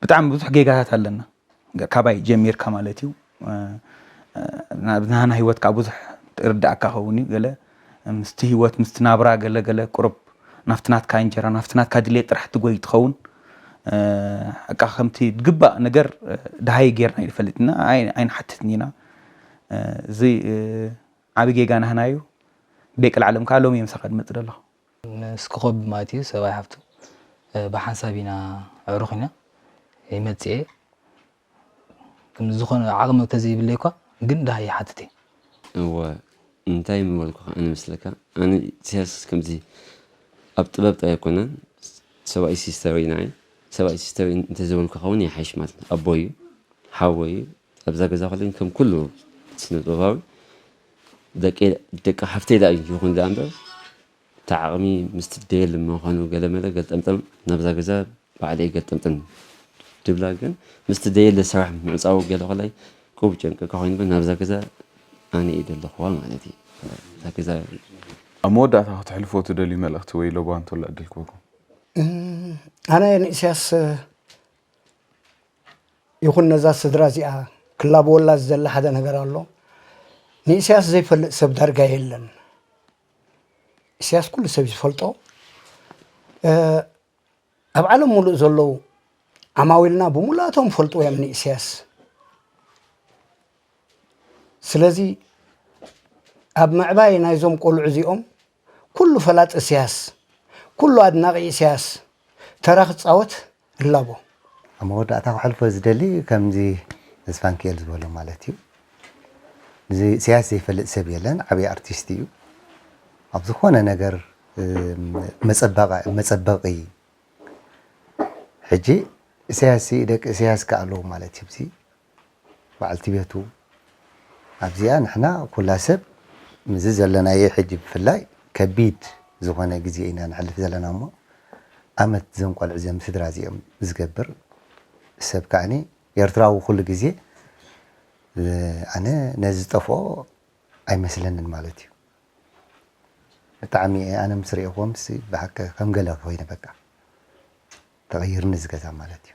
ብጣዕሚ ብዙሕ ጌጋታት ኣለና ካባይ ጀሚርካ ማለት እዩ ናሃና ህይወት ከዓ ብዙሕ ርዳእካ ኸውን እዩ ገለ ምስቲ ህይወት ምስቲ ናብራ ገለ ገለ ቁሩብ ናፍቲ ናትካ እንጀራ ናፍቲ ናትካ ድሌት ጥራሕ ትጎይ ትኸውን እቃ ከምቲ ዝግባእ ነገር ድሃይ ጌርና ይፈልጥና ኣይንሓትትን ኢና እዚ ዓብ ጌጋ ናህና እዩ ደቂ ላዕለም ከዓ ሎሚ ምሳኻ ድመፅ ደለኹ ምስ ኮኸብ ማለት እዩ ሰብኣይ ሓፍቱ ብሓንሳብ ኢና ኣዕሩኽ ኢና ይመፅእ እየ ዝኾነ ዓቕሚ ተዘይብለይ እኳ ግን ደሃይ ይሓትት እየ። እወ እንታይ ምበልኩኻ ኣነ መስለካ ኣነ ኢሳያስ ከምዚ ኣብ ጥበብ ጥራይ ኣይኮነን ሰብኣይ ሲስተር እዩ ንዓይ ሰብኣይ ሲስተር እንተዘበልኩኻ እውን ይሓይሽ ማለት ኣቦይ እዩ ሓወይ እዩ ኣብዛ ገዛ ከለኒ ከም ኩሉ ስነ ጥበባዊ ደቂ ሓፍተይ ደኣ ይኹን ደኣ እምበር እታ ዓቕሚ ምስቲ ደየል ምዃኑ ገለመለ ገልጠምጠም ናብዛ ገዛ ባዕለይ ገልጠምጠም ድብላ ግን ምስቲ ደየለ ስራሕ ምዕፃው ገለ ከላይ ቁብ ጨንቀካ ኮይኑ ናብዛ ገዛ ኣነ እየ ደለኹዋ ማለት እዩ እታ ገዛ ኣብ መወዳእታ ክትሕልፎ ትደልዩ መልእኽቲ ወይ ለበዋ እንተሎ ዕድል ክበኩም ኣነ ንእስያስ ይኹን ነዛ ስድራ እዚኣ ክላበወላ ዝደሊ ሓደ ነገር ኣሎ ንእስያስ ዘይፈልጥ ሰብ ዳርጋ የለን ኢሳያስ ኩሉ ሰብ ዝፈልጦ ኣብ ዓለም ሙሉእ ዘለዉ ዓማዊልና ብሙላቶም ፈልጥዎ እዮም ንኢሳያስ ስለዚ ኣብ ምዕባይ ናይዞም ቆልዑ እዚኦም ኩሉ ፈላጥ ኢሳያስ ኩሉ ኣድናቂ ኢሳያስ ተራ ክፃወት እላቦ። ኣብ መወዳእታ ክሐልፎ ዝደሊ ከምዚ ተስፋንኪኤል ዝበሎ ማለት እዩ። እዚ ኢሳያስ ዘይፈልጥ ሰብ የለን፣ ዓብዪ ኣርቲስት እዩ። ኣብ ዝኾነ ነገር መፀበቂ ሕጂ ኢሳያስ ደቂ ኢሳያስ ከ ኣለዉ ማለት እዩ። በዓልቲ ቤቱ ኣብዚኣ ንሕና ኩላ ሰብ ምስዚ ዘለናዮ ሕጂ ብፍላይ ከቢድ ዝኾነ ግዜ ኢና ነሕልፍ ዘለና እሞ ኣመት ዘም ቆልዑ ዘም ስድራ እዚኦም ዝገብር ሰብ ከዓኒ ኤርትራዊ ኩሉ ግዜ ኣነ ነዚ ዝጠፍኦ ኣይመስለንን ማለት እዩ። ብጣዕሚ ኣነ ምስ ሪእኹዎም ሲ ብሓቂ ከም ገለ ኮይነ በቃ ተቐይርኒ እዚ ገዛ ማለት እዩ።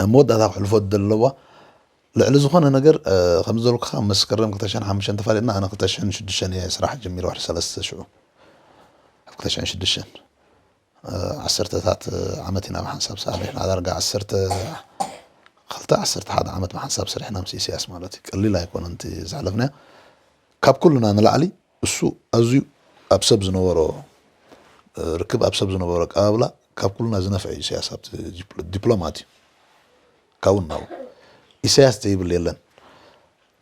ኣብ መወዳእታ ክሕልፎ ዘለዎ ልዕሊ ዝኾነ ነገር ከም ዝበልኩኻ መስከረም ክልተ ሽሕን ሓሙሽተን ተፋሊጥና። ኣነ ክልተ ሽሕን ሽዱሽተን እየ ስራሕ ጀሚረ፣ ወርሒ ሰለስተ ሽዑ ኣብ ክልተ ሽሕን ሽዱሽተን ዓሰርተታት ዓመት ኢና ብሓንሳብ ሰኣለ። ንሕና ዳርጋ ዓሰርተ ክልተ ዓሰርተ ሓደ ዓመት ብሓንሳብ ሰሪሕና ምስ ኢሳያስ ማለት እዩ። ቀሊል ኣይኮነን እቲ ዘሕለፍናዮ። ካብ ኩልና ንላዕሊ እሱ ኣዝዩ ኣብ ሰብ ዝነበሮ ርክብ፣ ኣብ ሰብ ዝነበሮ ኣቀባብላ ካብ ኩልና ዝነፍዐ እዩ ኢሳያስ። ኣብቲ ዲፕሎማት እዩ ካብኡ ናብኡ። ኢሳያስ ዘይብል የለን።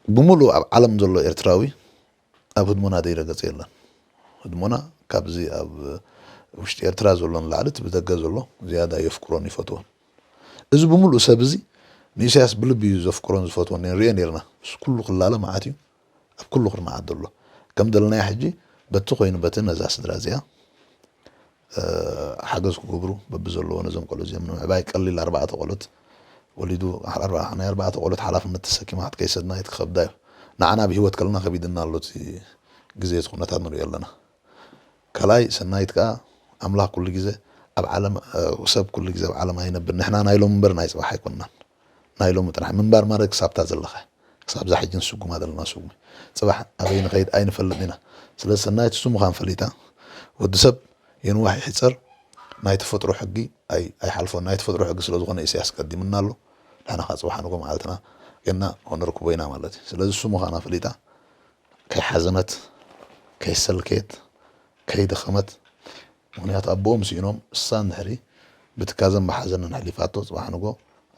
ብምሉእ ኣብ ዓለም ዘሎ ኤርትራዊ ኣብ ህድሞና ዘይረገጸ የለን። ህድሞና ካብዚ ኣብ ውሽጢ ኤርትራ ዘሎ ንላዕሊ እቲ ብደገ ዘሎ ዝያዳ የፍቅሮን ይፈትዎን። እዚ ብምሉእ ሰብ እዚ ንኢሳያስ ብልቢ እዩ ዘፍቅሮን ዝፈትዎን፣ ንሪኦ ነርና። ምስ ኩሉ ክላለ መዓት እዩ፣ ኣብ ኩሉ ክርመዓት ዘሎ። ከም ደለናዮ ሕጂ በቲ ኮይኑ በቲ ነዛ ስድራ እዚኣ ሓገዝ ክገብሩ በብዘለዎ ነዞም ቆልዑ እዚኦም ንምዕባይ ቀሊል ኣርባዕተ ቆልዑት ወሊዱ ኣርባ- ናይ ኣርባዕተ ቆልዑት ሓላፍነት ተሰኪማ ክትከይድ ሰናይት ክኸብዳ እዩ። ንዓና ብህይወት ከለና ከቢድና ኣሎ እቲ ግዜ እቲ ኩነታት ንሪኦ ኣለና። ካልኣይ ሰናይት ከዓ ኣምላኽ ኩሉ ግዜ ኣብ ዓለም ሰብ ኩሉ ግዜ ኣብ ዓለም ኣይነብር። ንሕና ናይ ሎም እምበር ናይ ፅባሕ ኣይኮንናን። ናይ ሎሚ ጥራሕ ምንባር ማለት ክሳብታ ዘለኻ ክሳብ እዛ ሕጂ ንስጉማ ዘለና ስጉሚ። ፅባሕ ኣበይ ንኸይድ ኣይንፈልጥን ኢና። ስለዚ ሰናይት እሱ ምዃን ፈሊጣ ወዲ ሰብ የንዋሕ ይሕፀር ናይ ተፈጥሮ ሕጊ ኣይ- ኣይሓልፎን። ናይ ተፈጥሮ ሕጊ ስለዝኾነ ኢሳያስ ቀዲምና ኣሎ። ንሕና ከዓ ፅባሕ ንጎ መዓልትና ጌና ክንርክቦ ኢና ማለት እዩ። ስለዚ እሱ ምዃና ፈሊጣ ከይሓዘነት ከይሰልከየት ከይደኸመት ምኽንያቱ ኣቦኦም ስኢኖም እሳ እንድሕሪ ብትካዘን ብሓዘንን ኣሕሊፋቶ ፅባሕ ንጎ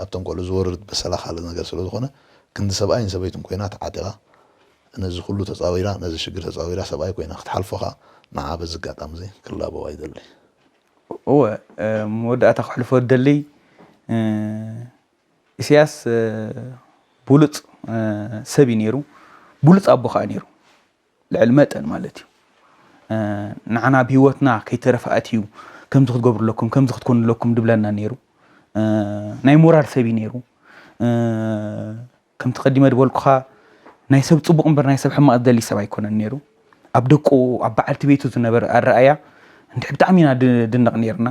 ኣብቶም ቆልዑ ዝወርድ በሰላ ካልእ ነገር ስለዝኾነ ክንዲ ሰብኣይን ሰበይትን ኮይና ተዓጢቓ ነዚ ኩሉ ተፃዊራ ነዚ ሽግር ተፃዊራ ሰብኣይ ኮይና ክትሓልፎ ከዓ ንዓ በዚ ኣጋጣሚ እዚ ክላበዋ ይደሊ። እወ መወዳእታ ክሕልፎ ደሊ ኢሳያስ ብሉፅ ሰብ እዩ ነይሩ። ብሉፅ ኣቦ ከዓ ነይሩ ልዕሊ መጠን ማለት እዩ። ንዓና ኣብ ህይወትና ከይተረፈ ኣትዩ ከምዚ ክትገብሩ ኣለኩም ከምዚ ክትኮኑ ኣለኩም ድብለና ነይሩ። ናይ ሞራል ሰብ እዩ ነይሩ። ከምቲ ቀዲመ ዝበልኩኻ ናይ ሰብ ፅቡቕ እምበር ናይ ሰብ ሕማቕ ዝደሊ ሰብ ኣይኮነን ነይሩ። ኣብ ደቁ ኣብ በዓልቲ ቤቱ ዝነበረ ኣረኣያ እንድሕ ብጣዕሚ ኢና ድንቕ ነይርና።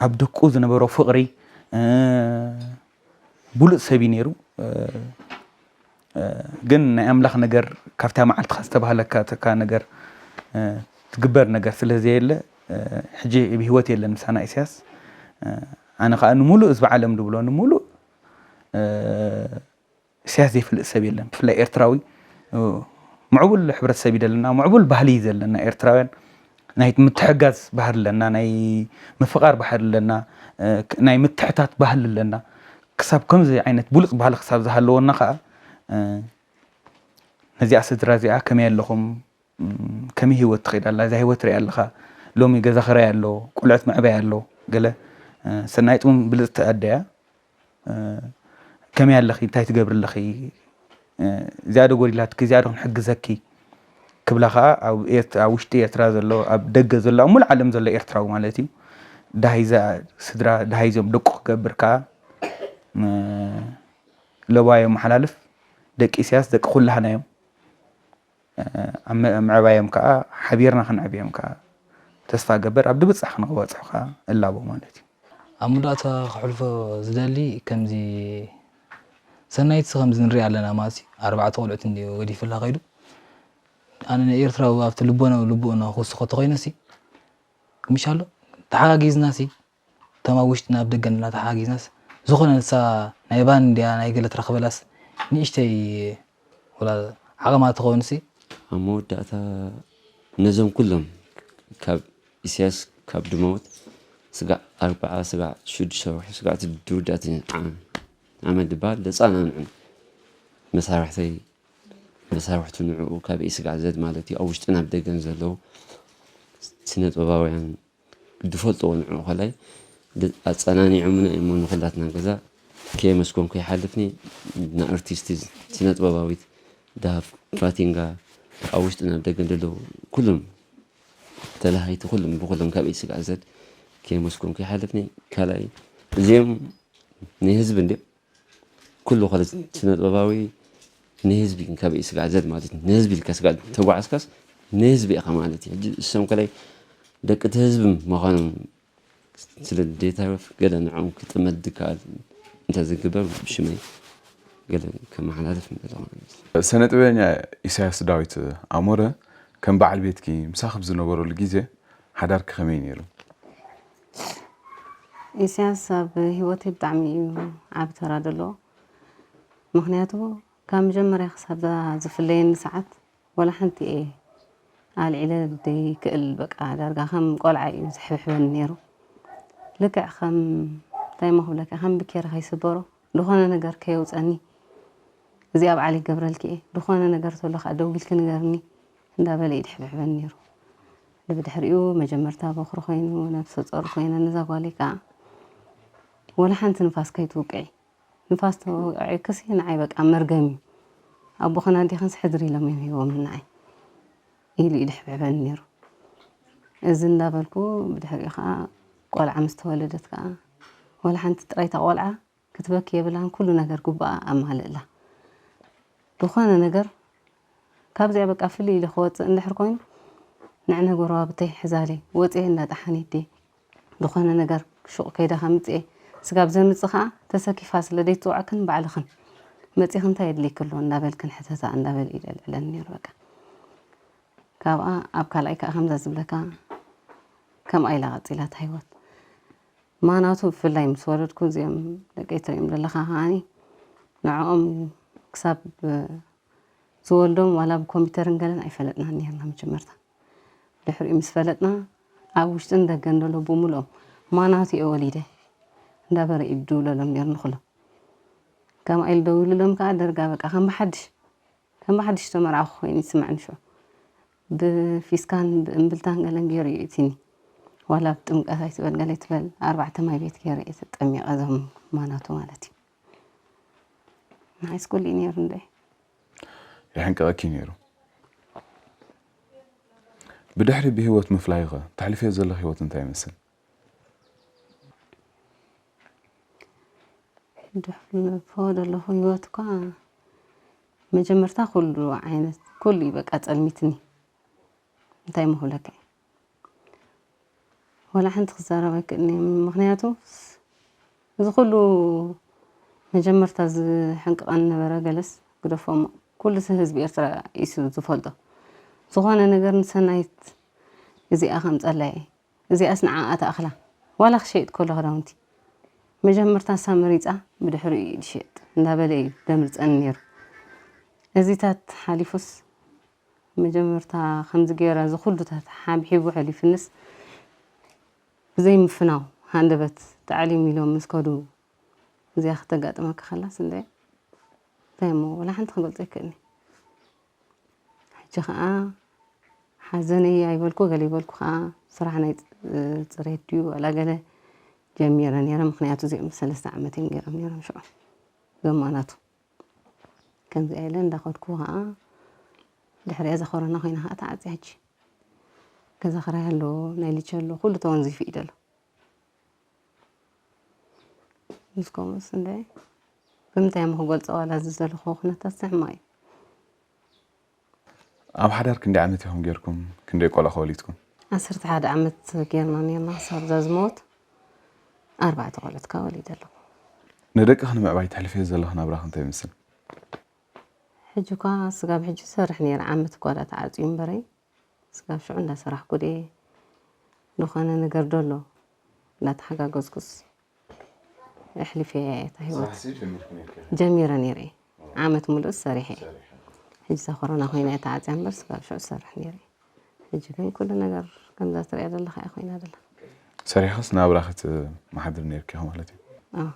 ኣብ ደቁ ዝነበሮ ፍቕሪ ብሉፅ ሰብ እዩ ነይሩ። ግን ናይ ኣምላኽ ነገር ካብታ መዓልትኻ ዝተባህለካ ተካ ነገር ትግበር ነገር ስለ ዘየለ ሕጂ ብህይወት የለን ምሳና ኢሳያስ። ኣነ ከዓ ንምሉእ ህዝቢ ዓለም ድብሎ ንምሉእ ኢሳያስ ዘይፈልጥ ሰብ የለን። ብፍላይ ኤርትራዊ ምዕቡል ሕብረተሰብ እዩ ዘለና፣ ምዕቡል ባህሊ እዩ ዘለና ኤርትራውያን። ናይ ምትሕጋዝ ባህሪ ኣለና፣ ናይ ምፍቓር ባህሪ ኣለና፣ ናይ ምትሕታት ባህሊ ኣለና። ክሳብ ከምዚ ዓይነት ብሉፅ ባህሊ ክሳብ ዝሃለወና ከዓ ነዚኣ ስድራ እዚኣ ከመይ ኣለኹም ከመይ ህይወት ትኸይድ ኣላ እዛ ህይወት ሪኣ ኣለኻ ሎሚ ገዛ ክራይ ኣሎ ቆልዑት መዕባይ ኣሎ ገለ ሰናይጥ እውን ብልፅቲ ኣደያ ከመይ ኣለኺ እንታይ ትገብሪ ኣለኺ እዚኣ ዶ ጎዲላትኪ እዚኣ ዶ ክንሕግዘኪ ክብላ ከዓ ኣብ ውሽጢ ኤርትራ ዘሎ ኣብ ደገ ዘሎ ኣብ ሙሉ ዓለም ዘሎ ኤርትራዊ ማለት እዩ ዳሃይ ስድራ ዳሃይ ዞም ደቁ ክገብር ከዓ ለባዮ መሓላልፍ ደቂ ኢሳያስ ደቂ ኩላህና እዮም ምዕባዮም ከዓ ሓቢርና ክንዕብዮም ከዓ ተስፋ ገበር ኣብ ድብፃሕ ክንክበፅሑ ከዓ እላቦ ማለት እዩ። ኣብ መወዳእታ ክሕልፎ ዝደሊ ከምዚ ሰናይትሲ ከምዚ ንሪኣ ኣለና ማለት እዩ ኣርባዕተ ቆልዑት እንድዩ ገዲፍላ ከይዱ ኣነ ንኤርትራዊ ኣብቲ ልቦና ልብኡና ክውስኾ ተኾይነሲ ምሻሎ ተሓጋጊዝናሲ እቶም ኣብ ውሽጥን ኣብ ደገን እናተሓጋጊዝናስ ዝኾነ ንሳ ናይ ባን እንድያ ናይ ገለ ትረኽበላስ ንእሽተይ ወላ ዓቕማ ትኸውን ሲ ኣብ መወዳእታ ነዞም ኩሎም ካብ ኢሳያስ ካብ ድመወት ስጋዕ ኣርባዓ ስጋዕ ሽዱሽተ ወርሒ ስጋዕ ድውዳት ዓመት ድበሃል ደፃና ንዕን መሳርሕተይ መሳርሕቱ ንዕኡ ካብ ኢስጋዕ ዘድ ማለት እዩ ኣብ ውሽጥን ኣብ ደገን ዘለዉ ስነ ጥበባውያን ዝፈልጥዎ ንዕኡ ከላይ ኣጸናኒዖምና እሞ ንኹላትና ገዛ ከየመስገንኩ ይሓልፍኒ ንኣርቲስት ስነ ጥበባዊት ዳሃፍ ፋቲንጋ ኣብ ውሽጥን ኣብ ደገን ዘለዉ ኩሎም ተላሃይቲ ኩሎም ብኩሎም ካብ ኢስጋዕ ዘድ ከየመስገንኩ ይሓልፍኒ ካልኣይ እዚኦም ናይ ህዝቢ እንድዮም ኩሉ ከለ ስነ ጥበባዊ ንህዝቢ ካብ ስጋዕ ዘድ ማለት እዩ ንህዝቢ ኢልካ ስጋዕ ተጓዓዝካስ ንህዝቢ ኢኻ ማለት እዩ ሕጂ እሶም ከላይ ደቂ እቲ ህዝቢ ምዃኖም ስለ ድሌታ ወፍ ገለ ንዕኦም ክጥመድ ድከኣል እንተዝግበር ብሽመይ ገለ ከመሓላልፍ ምደለኹ። ሰነ ጥበበኛ ኢሳያስ ዳዊት ኣሞረ ከም በዓል ቤትኪ ምሳኺ ኣብ ዝነበረሉ ግዜ ሓዳርኪ ከመይ ነይሩ? ኢሳያስ ኣብ ህይወተይ ብጣዕሚ እዩ ዓቢ ተራ ዘለዎ። ምኽንያቱ ካብ መጀመርያ ክሳብ ዝፍለየኒ ሰዓት ወላ ሓንቲ እየ ኣልዒለ ዘይክእል፣ በቃ ዳርጋ ከም ቆልዓ እዩ ዝሕብሕበኒ ነይሩ። ልክዕ ከም እንታይ እሞ ክብለካ ከም ብኬራ ከይስበሮ ዝኾነ ነገር ከየውፀኒ እዚኣ በዓል ይገብረልኪ እየ፣ ዝኾነ ነገር ተሎ ከዓ ደዊልኪ ንገርኒ እንዳበለ እዩ ድሕብሕበኒ ነይሩ። ብድሕሪኡ መጀመርታ በኹሪ ኮይኑ ነብሰ ጾር ኮይነ ነዛ ጓለይ ከዓ ወላ ሓንቲ ንፋስ ከይትውቅዒ፣ ንፋስ ተወቂዕክሲ ንዓይ በቃ መርገም እዩ፣ ኣቦኽን ኣዴኽንስ ሕድሪ ኢሎም እዮም ሂቦም ንዓይ ኢሉ እዩ ድሕብሕበኒ ነይሩ። እዚ እንዳበልኩ ብድሕሪኡ ከዓ ቆልዓ ምስ ተወለደት ከዓ ወላ ሓንቲ ጥራይታ ቆልዓ ክትበኪ የብላን፣ ኩሉ ነገር ግቡኣ ኣማልእላ። ዝኾነ ነገር ካብዚኣ በቃ ፍልይ ኢለ ክወፅእ እንድሕር ኮይኑ ንዕነ ጎረባብተይ ሕዛለይ ወፅየ እንዳጠሓኒት ድየ ዝኾነ ነገር ሹቕ ከይዳ ከምፅኤ ስጋብ ዘምፅእ ከዓ ተሰኪፋ ስለ ዘይትፅውዐክን ባዕልኽን መፂኽን እንታይ የድልየኪ ኣሎ እንዳበልክን ሕተታ እንዳበለ እዩ ዘልዕለኒ ነይሩ። በቃ ካብኣ ኣብ ካልኣይ ከዓ ከምዛ ዝብለካ ከምኣ ኢላ ቀፂላ እታ ህይወት። ማናቱ ብፍላይ ምስ ወለድኩ እዚኦም ደቀይ ትሪኦም ዘለኻ ከዓኒ ንዕኦም ክሳብ ዝወልዶም ዋላ ብኮምፒተርን ገለን ኣይፈለጥናን ነርና መጀመርታ። ድሕሪኡ ምስ ፈለጥና ኣብ ውሽጥን ደገን ደሎ ብምልኦም ማናቱ እየ ወሊደ እንዳበረ እዩ ድውለሎም ነይሩ ንኩሎም። ከምኣ ኢሉ ደዊሉሎም ከዓ ደርጋ በቃ ከም ብሓድሽ ከም ብሓድሽ ተመርዓኹ ኮይኑ ይስምዐኒ ሽዑ። ብፊስካን ብእምብልታን ገለን ገይሩ እዩ እቲኒ። ዋላ ብጥምቀት ኣይትበል ገለ ኣይትበል ኣርባዕተ ማይ ቤት ገይሩ እየ ተጠሚቐ እዞም ማናቱ ማለት እዩ። ንዓይስ ኩሉ እዩ ነይሩ እንደ የሕንቀቐኪ ነይሩ። ብድሕሪ ብህይወት ምፍላይኸ ተሕልፍዮ ዘለኺ ህይወት እንታይ ይመስል? ድሕልፎ ዘለኹ ህይወት እኳ መጀመርታ ኩሉ ዓይነት ኩሉ እዩ በቃ ጸልሚትኒ። እንታይ ምክብለካ እዩ? ወላ ሓንቲ ክዛረብ ኣይክእልን እየ። ምክንያቱ እዚ ኩሉ መጀመርታ ዝሕንቅቐን ነበረ ገለስ ግደፎ እሞ ኩሉ ሰብ ህዝቢ ኤርትራ እዩ ዝፈልጦ። ዝኾነ ነገር ንሰናይት እዚኣ ከም ጸላኢ እዚኣስ ንዓኣ ትኣኽላ ዋላ ክሸይጥ ከሎ ክዳውንቲ መጀመርታ እሳ መሪጻ ብድሕሪኡ እዩ ዝሸጥ እንዳበለ እዩ ደምርጸኒ ነይሩ። እዚታት ሓሊፉስ መጀመርታ ከምዚ ገይራ እዚ ኩሉታት ሓብሒቡ ሕሊፍንስ ብዘይምፍናው ሃንደበት ተዓሊም ኢሎም ምስ ከዱ እዚኣ ክተጋጥመካ ከላስ እንደ እንታይ እሞ ወላ ሓንቲ ክገልጾ ይክእልኒ። ሕጂ ከዓ ሓዘነይ ኣይበልኩ ገለ ይበልኩ ከዓ ስራሕ ናይ ፅሬት ድዩ ዋላ ገለ ጀሚረ ነይረ። ምክንያቱ እዚኦም ሰለስተ ዓመት እዮም ገይሮም ነይሮም ሽዑ ዘማናቱ ከምዚኣ ኢለ እንዳኸድኩ ከዓ ድሕሪኣ እዛ ኮሮና ኮይና ከዓ ተዓፅያ ሕጂ ገዛ ክራይ ኣሎ ናይ ልጅ ኣሎ ኩሉ ተወንዚፉ እዩ ዘሎ። ምስ ከምኡስ እንደ ብምንታይ እሞ ክገልፆ ዋላ እዚ ዘለኹዎ ኩነታት ሕማቕ እዩ። ኣብ ሓዳር ክንደይ ዓመት ኢኹም ጌርኩም? ክንደይ ቆልዑ ከ ወሊድኩም? ዓሰርተ ሓደ ዓመት ጌርና ኔርና ክሳብ እዛ ዝሞት ኣርባዕተ ቆልዑት ከ ወሊደ ኣለኹ። ንደቅኺ ንምዕባይ ተሕልፍዮ ዘለኺ ናብራኺ እንታይ ይመስል? ሕጂ እኳ ስጋብ ሕጂ ዝሰርሕ ነይረ ዓመት እኳ ዳ ተዓፅዩ እምበረይ ስጋብ ሽዑ እንዳሰራሕኩ ድየ ዝኾነ ነገር ዶ ኣሎ እንዳተሓጋገዝኩስ ኣሕሊፈያ እየ እታ ህይወት ጀሚረ ነይረ እየ። ዓመት ሙሉእ ሰሪሐ እየ። ሕጂ እዛ ኮሮና ኮይና እየ ተዓፅያ እምበር ስጋብ ሽዑ ዝሰርሕ ነይረ እየ። ሕጂ ግን ኩሉ ነገር ከምዛ ትሪኣ ዘለኻ እያ ኮይና ዘላ። ሰሪሕኽስ ናብራኺ ትመሓድሪ ነይርኪ ኢኺ ማለት እዩ። ኣዎ።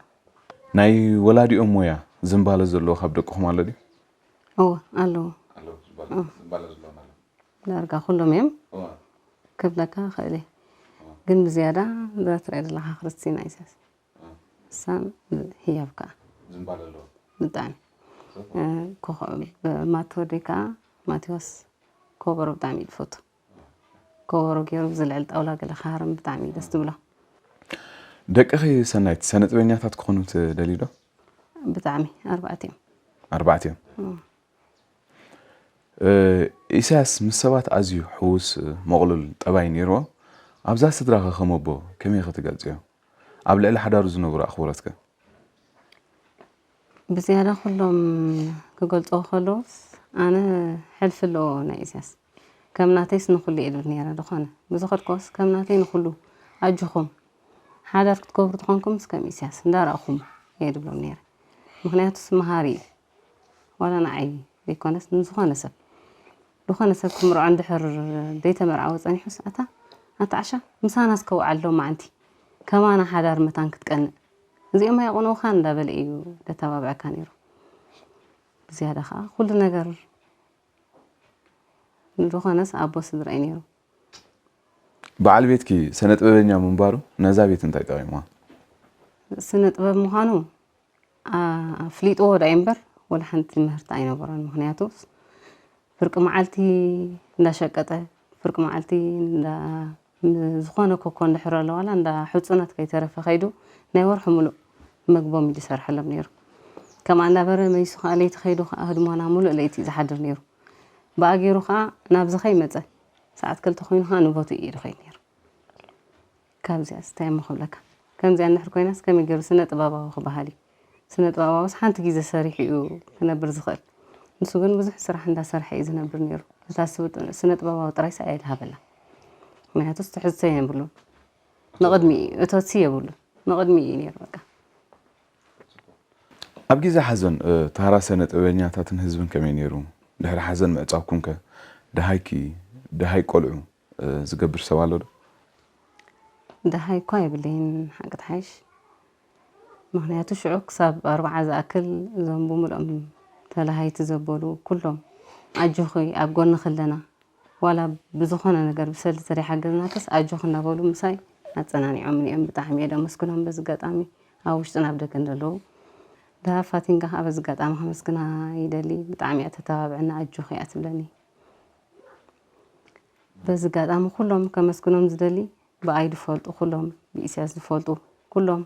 ናይ ወላዲኦም ሞያ ዝንባለ ዘለዎ ካብ ደቅኹም ኣሎ ድዩ? እወ ኣለዎ። ዳርጋ ኩሎም እዮም ክብለካ ክእል እየ። ግን ብዝያዳ እዛ ትሪኣ ዘለኻ ክርስቲና ኢሳያስ እሳ ህያብ ከዓ ብጣዕሚ ኮኸ- ማቲ ወደይ ከዓ ማቴዎስ ኮበሮ ብጣዕሚ እዩ ዝፈቱ። ኮበሮ ገይሩ ብዝልዕል ጣውላ ገለ ክሃርም ብጣዕሚ እዩ ደስ ትብሎ። ደቅኺ ሰናይት ሰነ ጥበኛታት ክኾኑ ትደልዩ ዶ? ብጣዕሚ ኣርባዕተ እዮም። ኣርባዕተ እዮም። እ፣ ኢሳያስ ምስ ሰባት ኣዝዩ ሕዉስ፣ እ፣ መቕሉል ጠባይ ነይርዎ። ኣብዛ ስድራኸ ከም ኣቦ ከመይ ኢኸ ትገልጽዮ? ኣብ ልዕሊ ሓዳሩ ዝነብሩ ኣኽብሮትከ? ብዝያዳ ኩሎም ክገልጽዎ ከለውስ ኣነ ሕልፊ ኣለዎ ናይ ኢሳያስ። ከም ናተይስ ንኹሉ እየ ድብል ነይረ። ዝኾነ ብዝኸድኮስ ከም ናተይ ንኹሉ ኣጆኹም፣ ሓዳር ክትገብሩ ተኾንኩምስ ከም ኢሳያስ እንዳረኣኹም እየ ድብሎም ነይረ። ምኽንያቱስ መሃሪ እዩ። ዋላ ንዓይ ዘይኮነስ ንዝኾነ ሰብ፣ ዝኾነ ሰብ ክምርዖ እንድሕር ዘይተመርዓወ ጸኒሑስ ኣታ ኣታ ዓሻ ምሳና እስከ ውዓል ሎማዓንቲ ከማና ሓዳር መታን ክትቀንእ እዚኦም ኣይቆነውኻን እንዳበለ እዩ ደተባብዐካ ነይሩ። ብዝያዳ ከዓ ኩሉ ነገር ንዝኾነስ ኣቦ ስድራ እዩ ነይሩ። በዓል ቤትኪ ስነ ጥበበኛ ምንባሩ ነዛ ቤት እንታይ ጠቒምዋ? ስነ ጥበብ ምዃኑ ኣፍሊጥዎ ዳኣ እምበር ወላ ሓንቲ ምህርቲ ኣይነበሮን። ምኽንያቱ ፍርቂ መዓልቲ እንዳሸቀጠ ፍርቂ መዓልቲ እንዳ ዝኾነ ኮኮ እንድሕር ኣሎ ዋላ እንዳ ሕፁናት ከይተረፈ ከይዱ ናይ ወርሒ ሙሉእ መግቦም እዩ ዝሰርሐሎም ነይሩ። ከምኣ እንዳበረ መይሱ ከዓ ለይቲ ከይዱ ከዓ ህድሞና ሙሉእ ለይቲ እዩ ዝሓድር ነይሩ። ብኣገይሩ ከዓ ናብዚ ከይመፀ ሰዓት ክልተ ኮይኑ ከዓ ንቦትኡ እዩ ዝኸይድ ነይሩ። ካብዚኣስ እንታይ እሞ ክብለካ? ከምዚኣ እንድሕር ኮይናስ ከመይ ገይሩ ስነ ጥበባዊ ክበሃል እዩ? ስነ ጥበባውስ ሓንቲ ግዜ ሰሪሑ እዩ ክነብር ዝኽእል። ንሱ ግን ብዙሕ ስራሕ እንዳሰርሐ እዩ ዝነብር ነይሩ። እታ ስነ ጥበባዊ ጥራይስ ኣየድሃበላ። ምክንያቱስ ትሕዝቶ የብሉን። ንቕድሚ እዩ እቶትሲ የብሉን። ንቕድሚ እዩ ነይሩ በቃ። ኣብ ግዜ ሓዘን ታራ ሰነ ጥበበኛታትን ህዝብን ከመይ ነይሩ? ድሕሪ ሓዘን ምዕጻውኩም ከ ደሃይኪ ደሃይ ቆልዑ ዝገብር ሰብ ኣሎ ዶ? ደሃይ እኳ የብለይን ሓቂ ትሓይሽ። ምክንያቱ ሽዑ ክሳብ ኣርብዓ ዝኣክል እዞም ብምልኦም ተላሃይቲ ዘበሉ ኩሎም ኣጆኺ ኣብ ጎንኺ ኣለና ዋላ ብዝኾነ ነገር ብሰልዲ ተደይሓገዝናክስ ኣጆኺ እናበሉ ምሳይ ኣፀናኒዖምኒ እዮም። ብጣዕሚ እየ ደመስግኖም። በዚ ኣጋጣሚ ኣብ ውሽጥን ኣብ ደገን ዘለዉ ደሃ ፋቲንጋ ከዓ በዚ ኣጋጣሚ ከመስግና ይደሊ። ብጣዕሚ እያ ተተባብዐና ኣጆኺ እያ ትብለኒ። በዚ ኣጋጣሚ ኩሎም ከመስግኖም ዝደሊ ብኣይ ዝፈልጡ ኩሎም ብኢሳያስ ዝፈልጡ ኩሎም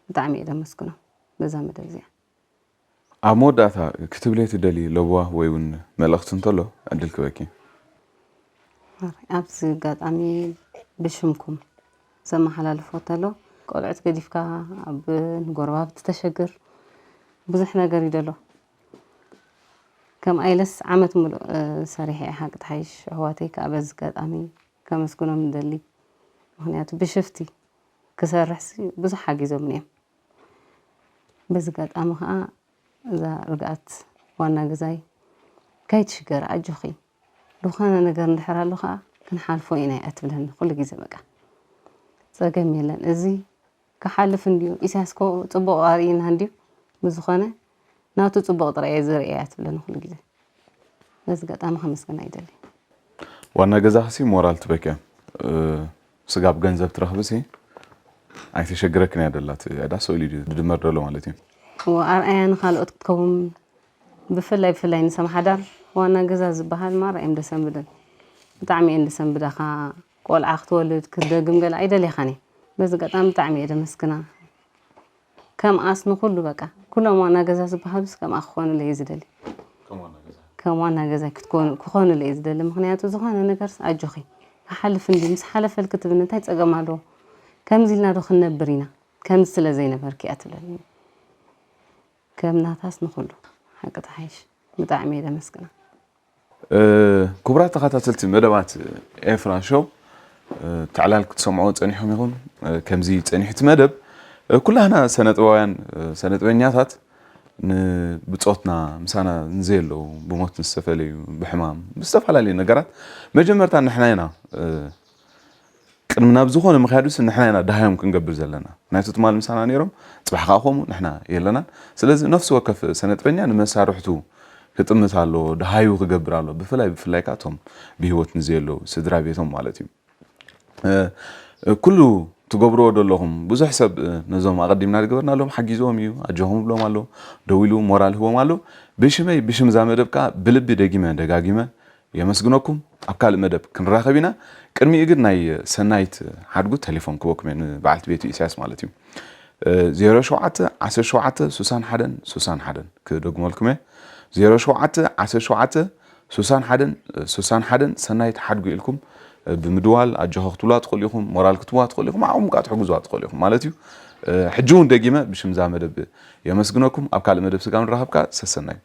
ብጣዕሚ እየ ደመስግኖም በዛ መደብ እዚኣ። ኣብ መወዳእታ ክትብልዮ ትደሊ ለበዋ ወይ እውን መልእኽቲ እንተሎ ዕድል ክበኪ። ኣብዚ ኣጋጣሚ ብሽምኩም ዘመሓላልፎ ተሎ ቆልዑት ገዲፍካ ኣብ ንጎረባብቲ ተሸግር ብዙሕ ነገር እዩ ደሎ። ከም ኣይለስ ዓመት ሙሉእ ሰሪሐ እየ ሓቂ ትሓይሽ። ኣሕዋተይ ከዓ በዚ ኣጋጣሚ ከመስግኖም ንደሊ። ምክንያቱ ብሽፍቲ ክሰርሕሲ ብዙሕ ሓጊዞምኒ እዮም። በዚ ኣጋጣሚ ከዓ እዛ ርግኣት ዋና ገዛይ ከይትሽገር ኣጆኺ ዝኾነ ነገር እንድሕር ኣሎ ከዓ ክንሓልፎ ኢና እያ ትብለኒ ኩሉ ግዜ። በቃ ፀገም የለን እዚ ክሓልፍ እንድዩ። ኢሳያስ ኮ ፅቡቕ ኣርእይና እንድዩ። ብዝኾነ ናቱ ፅቡቕ ጥራይ እየ ዝርኢ እያ ትብለኒ ኩሉ ግዜ። በዚ ኣጋጣሚ ከመስግና ይደሊ። ዋና ገዛኽሲ ሞራል ትበኪያ ስጋብ ገንዘብ ትረኽብሲ ኣይተሸግረክን እያ ደላ። እቲ ዕዳ ስእሉ እዩ ድድመር ደሎ ማለት እዩ። እወ ኣርኣያ ንካልኦት ክትከውን ብፍላይ ብፍላይ ንሰብ ሓዳር ዋና ገዛ ዝበሃል ማራ እዮም ደሰንብደን። ብጣዕሚ እየን ደሰንብዳኻ። ቆልዓ ክትወልድ ክትደግም ገለ ኣይደልያኻን እየ። በዚ ኣጋጣሚ ብጣዕሚ እየ ደመስግና። ከምኣስ ንኩሉ በቃ ኩሎም ዋና ገዛ ዝበሃሉስ ከምኣ ክኾኑለይ እየ ዝደሊ። ከም ዋና ገዛይ ክትኮኑ ክኾኑለይ እየ ዝደሊ። ምክንያቱ ዝኾነ ነገርስ ኣጆኺ ክሓልፍ እንዲ ምስ ሓለፈልኪ ትብኒ እንታይ ፀገም ኣለዎ? ከምዚ ኢልና ዶ ክንነብር ኢና? ከምዚ ስለ ዘይነበርኪ እያ ትብለኒ። ከም ናታስ ንኹሉ ሓቂ ተሓይሽ። ብጣዕሚ እየ ደመስግና። ክቡራት ተኸታተልቲ መደባት ኤፍራ ሾው ተዕላል ክትሰምዑ ጸኒሑም ኢኹም። ከምዚ ጸኒሑ እቲ መደብ ኩላህና ሰነጥበባውያን ሰነጥበኛታት ንብጾትና ምሳና ንዘየለዉ ብሞት ዝተፈለዩ ብሕማም ብዝተፈላለዩ ነገራት መጀመርታ ንሕና ኢና ቅድሚ ናብ ዝኾነ ምኽያዱስ ንሕና ኢና ደሃዮም ክንገብር ዘለና። ናይቱ ትማል ምሳና ነይሮም፣ ጽባሕ ከኣ ከምኡ ንሕና የለናን። ስለዚ ነፍሲ ወከፍ ሰነጥበኛ ንመሳርሕቱ ክጥምት ኣለዎ፣ ደሃዩ ክገብር ኣለዎ። ብፍላይ ብፍላይ ከኣ እቶም ብህይወት ንዘየለዉ ስድራ ቤቶም ማለት እዩ። ኩሉ ትገብርዎ ዘለኹም ብዙሕ ሰብ ነዞም ኣቐዲምና ዝገበርናሎም ሓጊዝዎም እዩ፣ ኣጆኹም ይብሎም ኣሎ፣ ደው ኢሉ ሞራል ህቦም ኣሎ። ብሽመይ ብሽም እዛ መደብ ከኣ ብልቢ ደጊመ ደጋጊመ የመስግነኩም። ኣብ ካልእ መደብ ክንራኸብ ኢና። ቅድሚኡ ግን ናይ ሰናይት ሓድጉ ቴሌፎን ክበኩም እየ፣ ንበዓልቲ ቤቱ ኢሳያስ ማለት እዩ። ዜሮ ሸውዓተ ዓሰርተ ሸውዓተ ስሳን ሓደን ስሳን ሓደን ክደግመልኩም እየ። ዜሮ ሸውዓተ ዓሰርተ ሸውዓተ ስሳን ሓደን ስሳን ሓደን ሰናይት ሓድጉ ኢልኩም ብምድዋል ኣጆኻ ክትብልዋ ትኽእሉ ኢኹም፣ ሞራል ክትህብዋ ትኽእሉ ኢኹም፣ ዓቕምኩም ከዓ ትሕግዝዋ ትኽእሉ ኢኹም ማለት እዩ። ሕጂ እውን ደጊመ ብሽምዛ መደብ የመስግነኩም። ኣብ ካልእ መደብ ስጋ ንራኸብካ። ሰሰናዩ።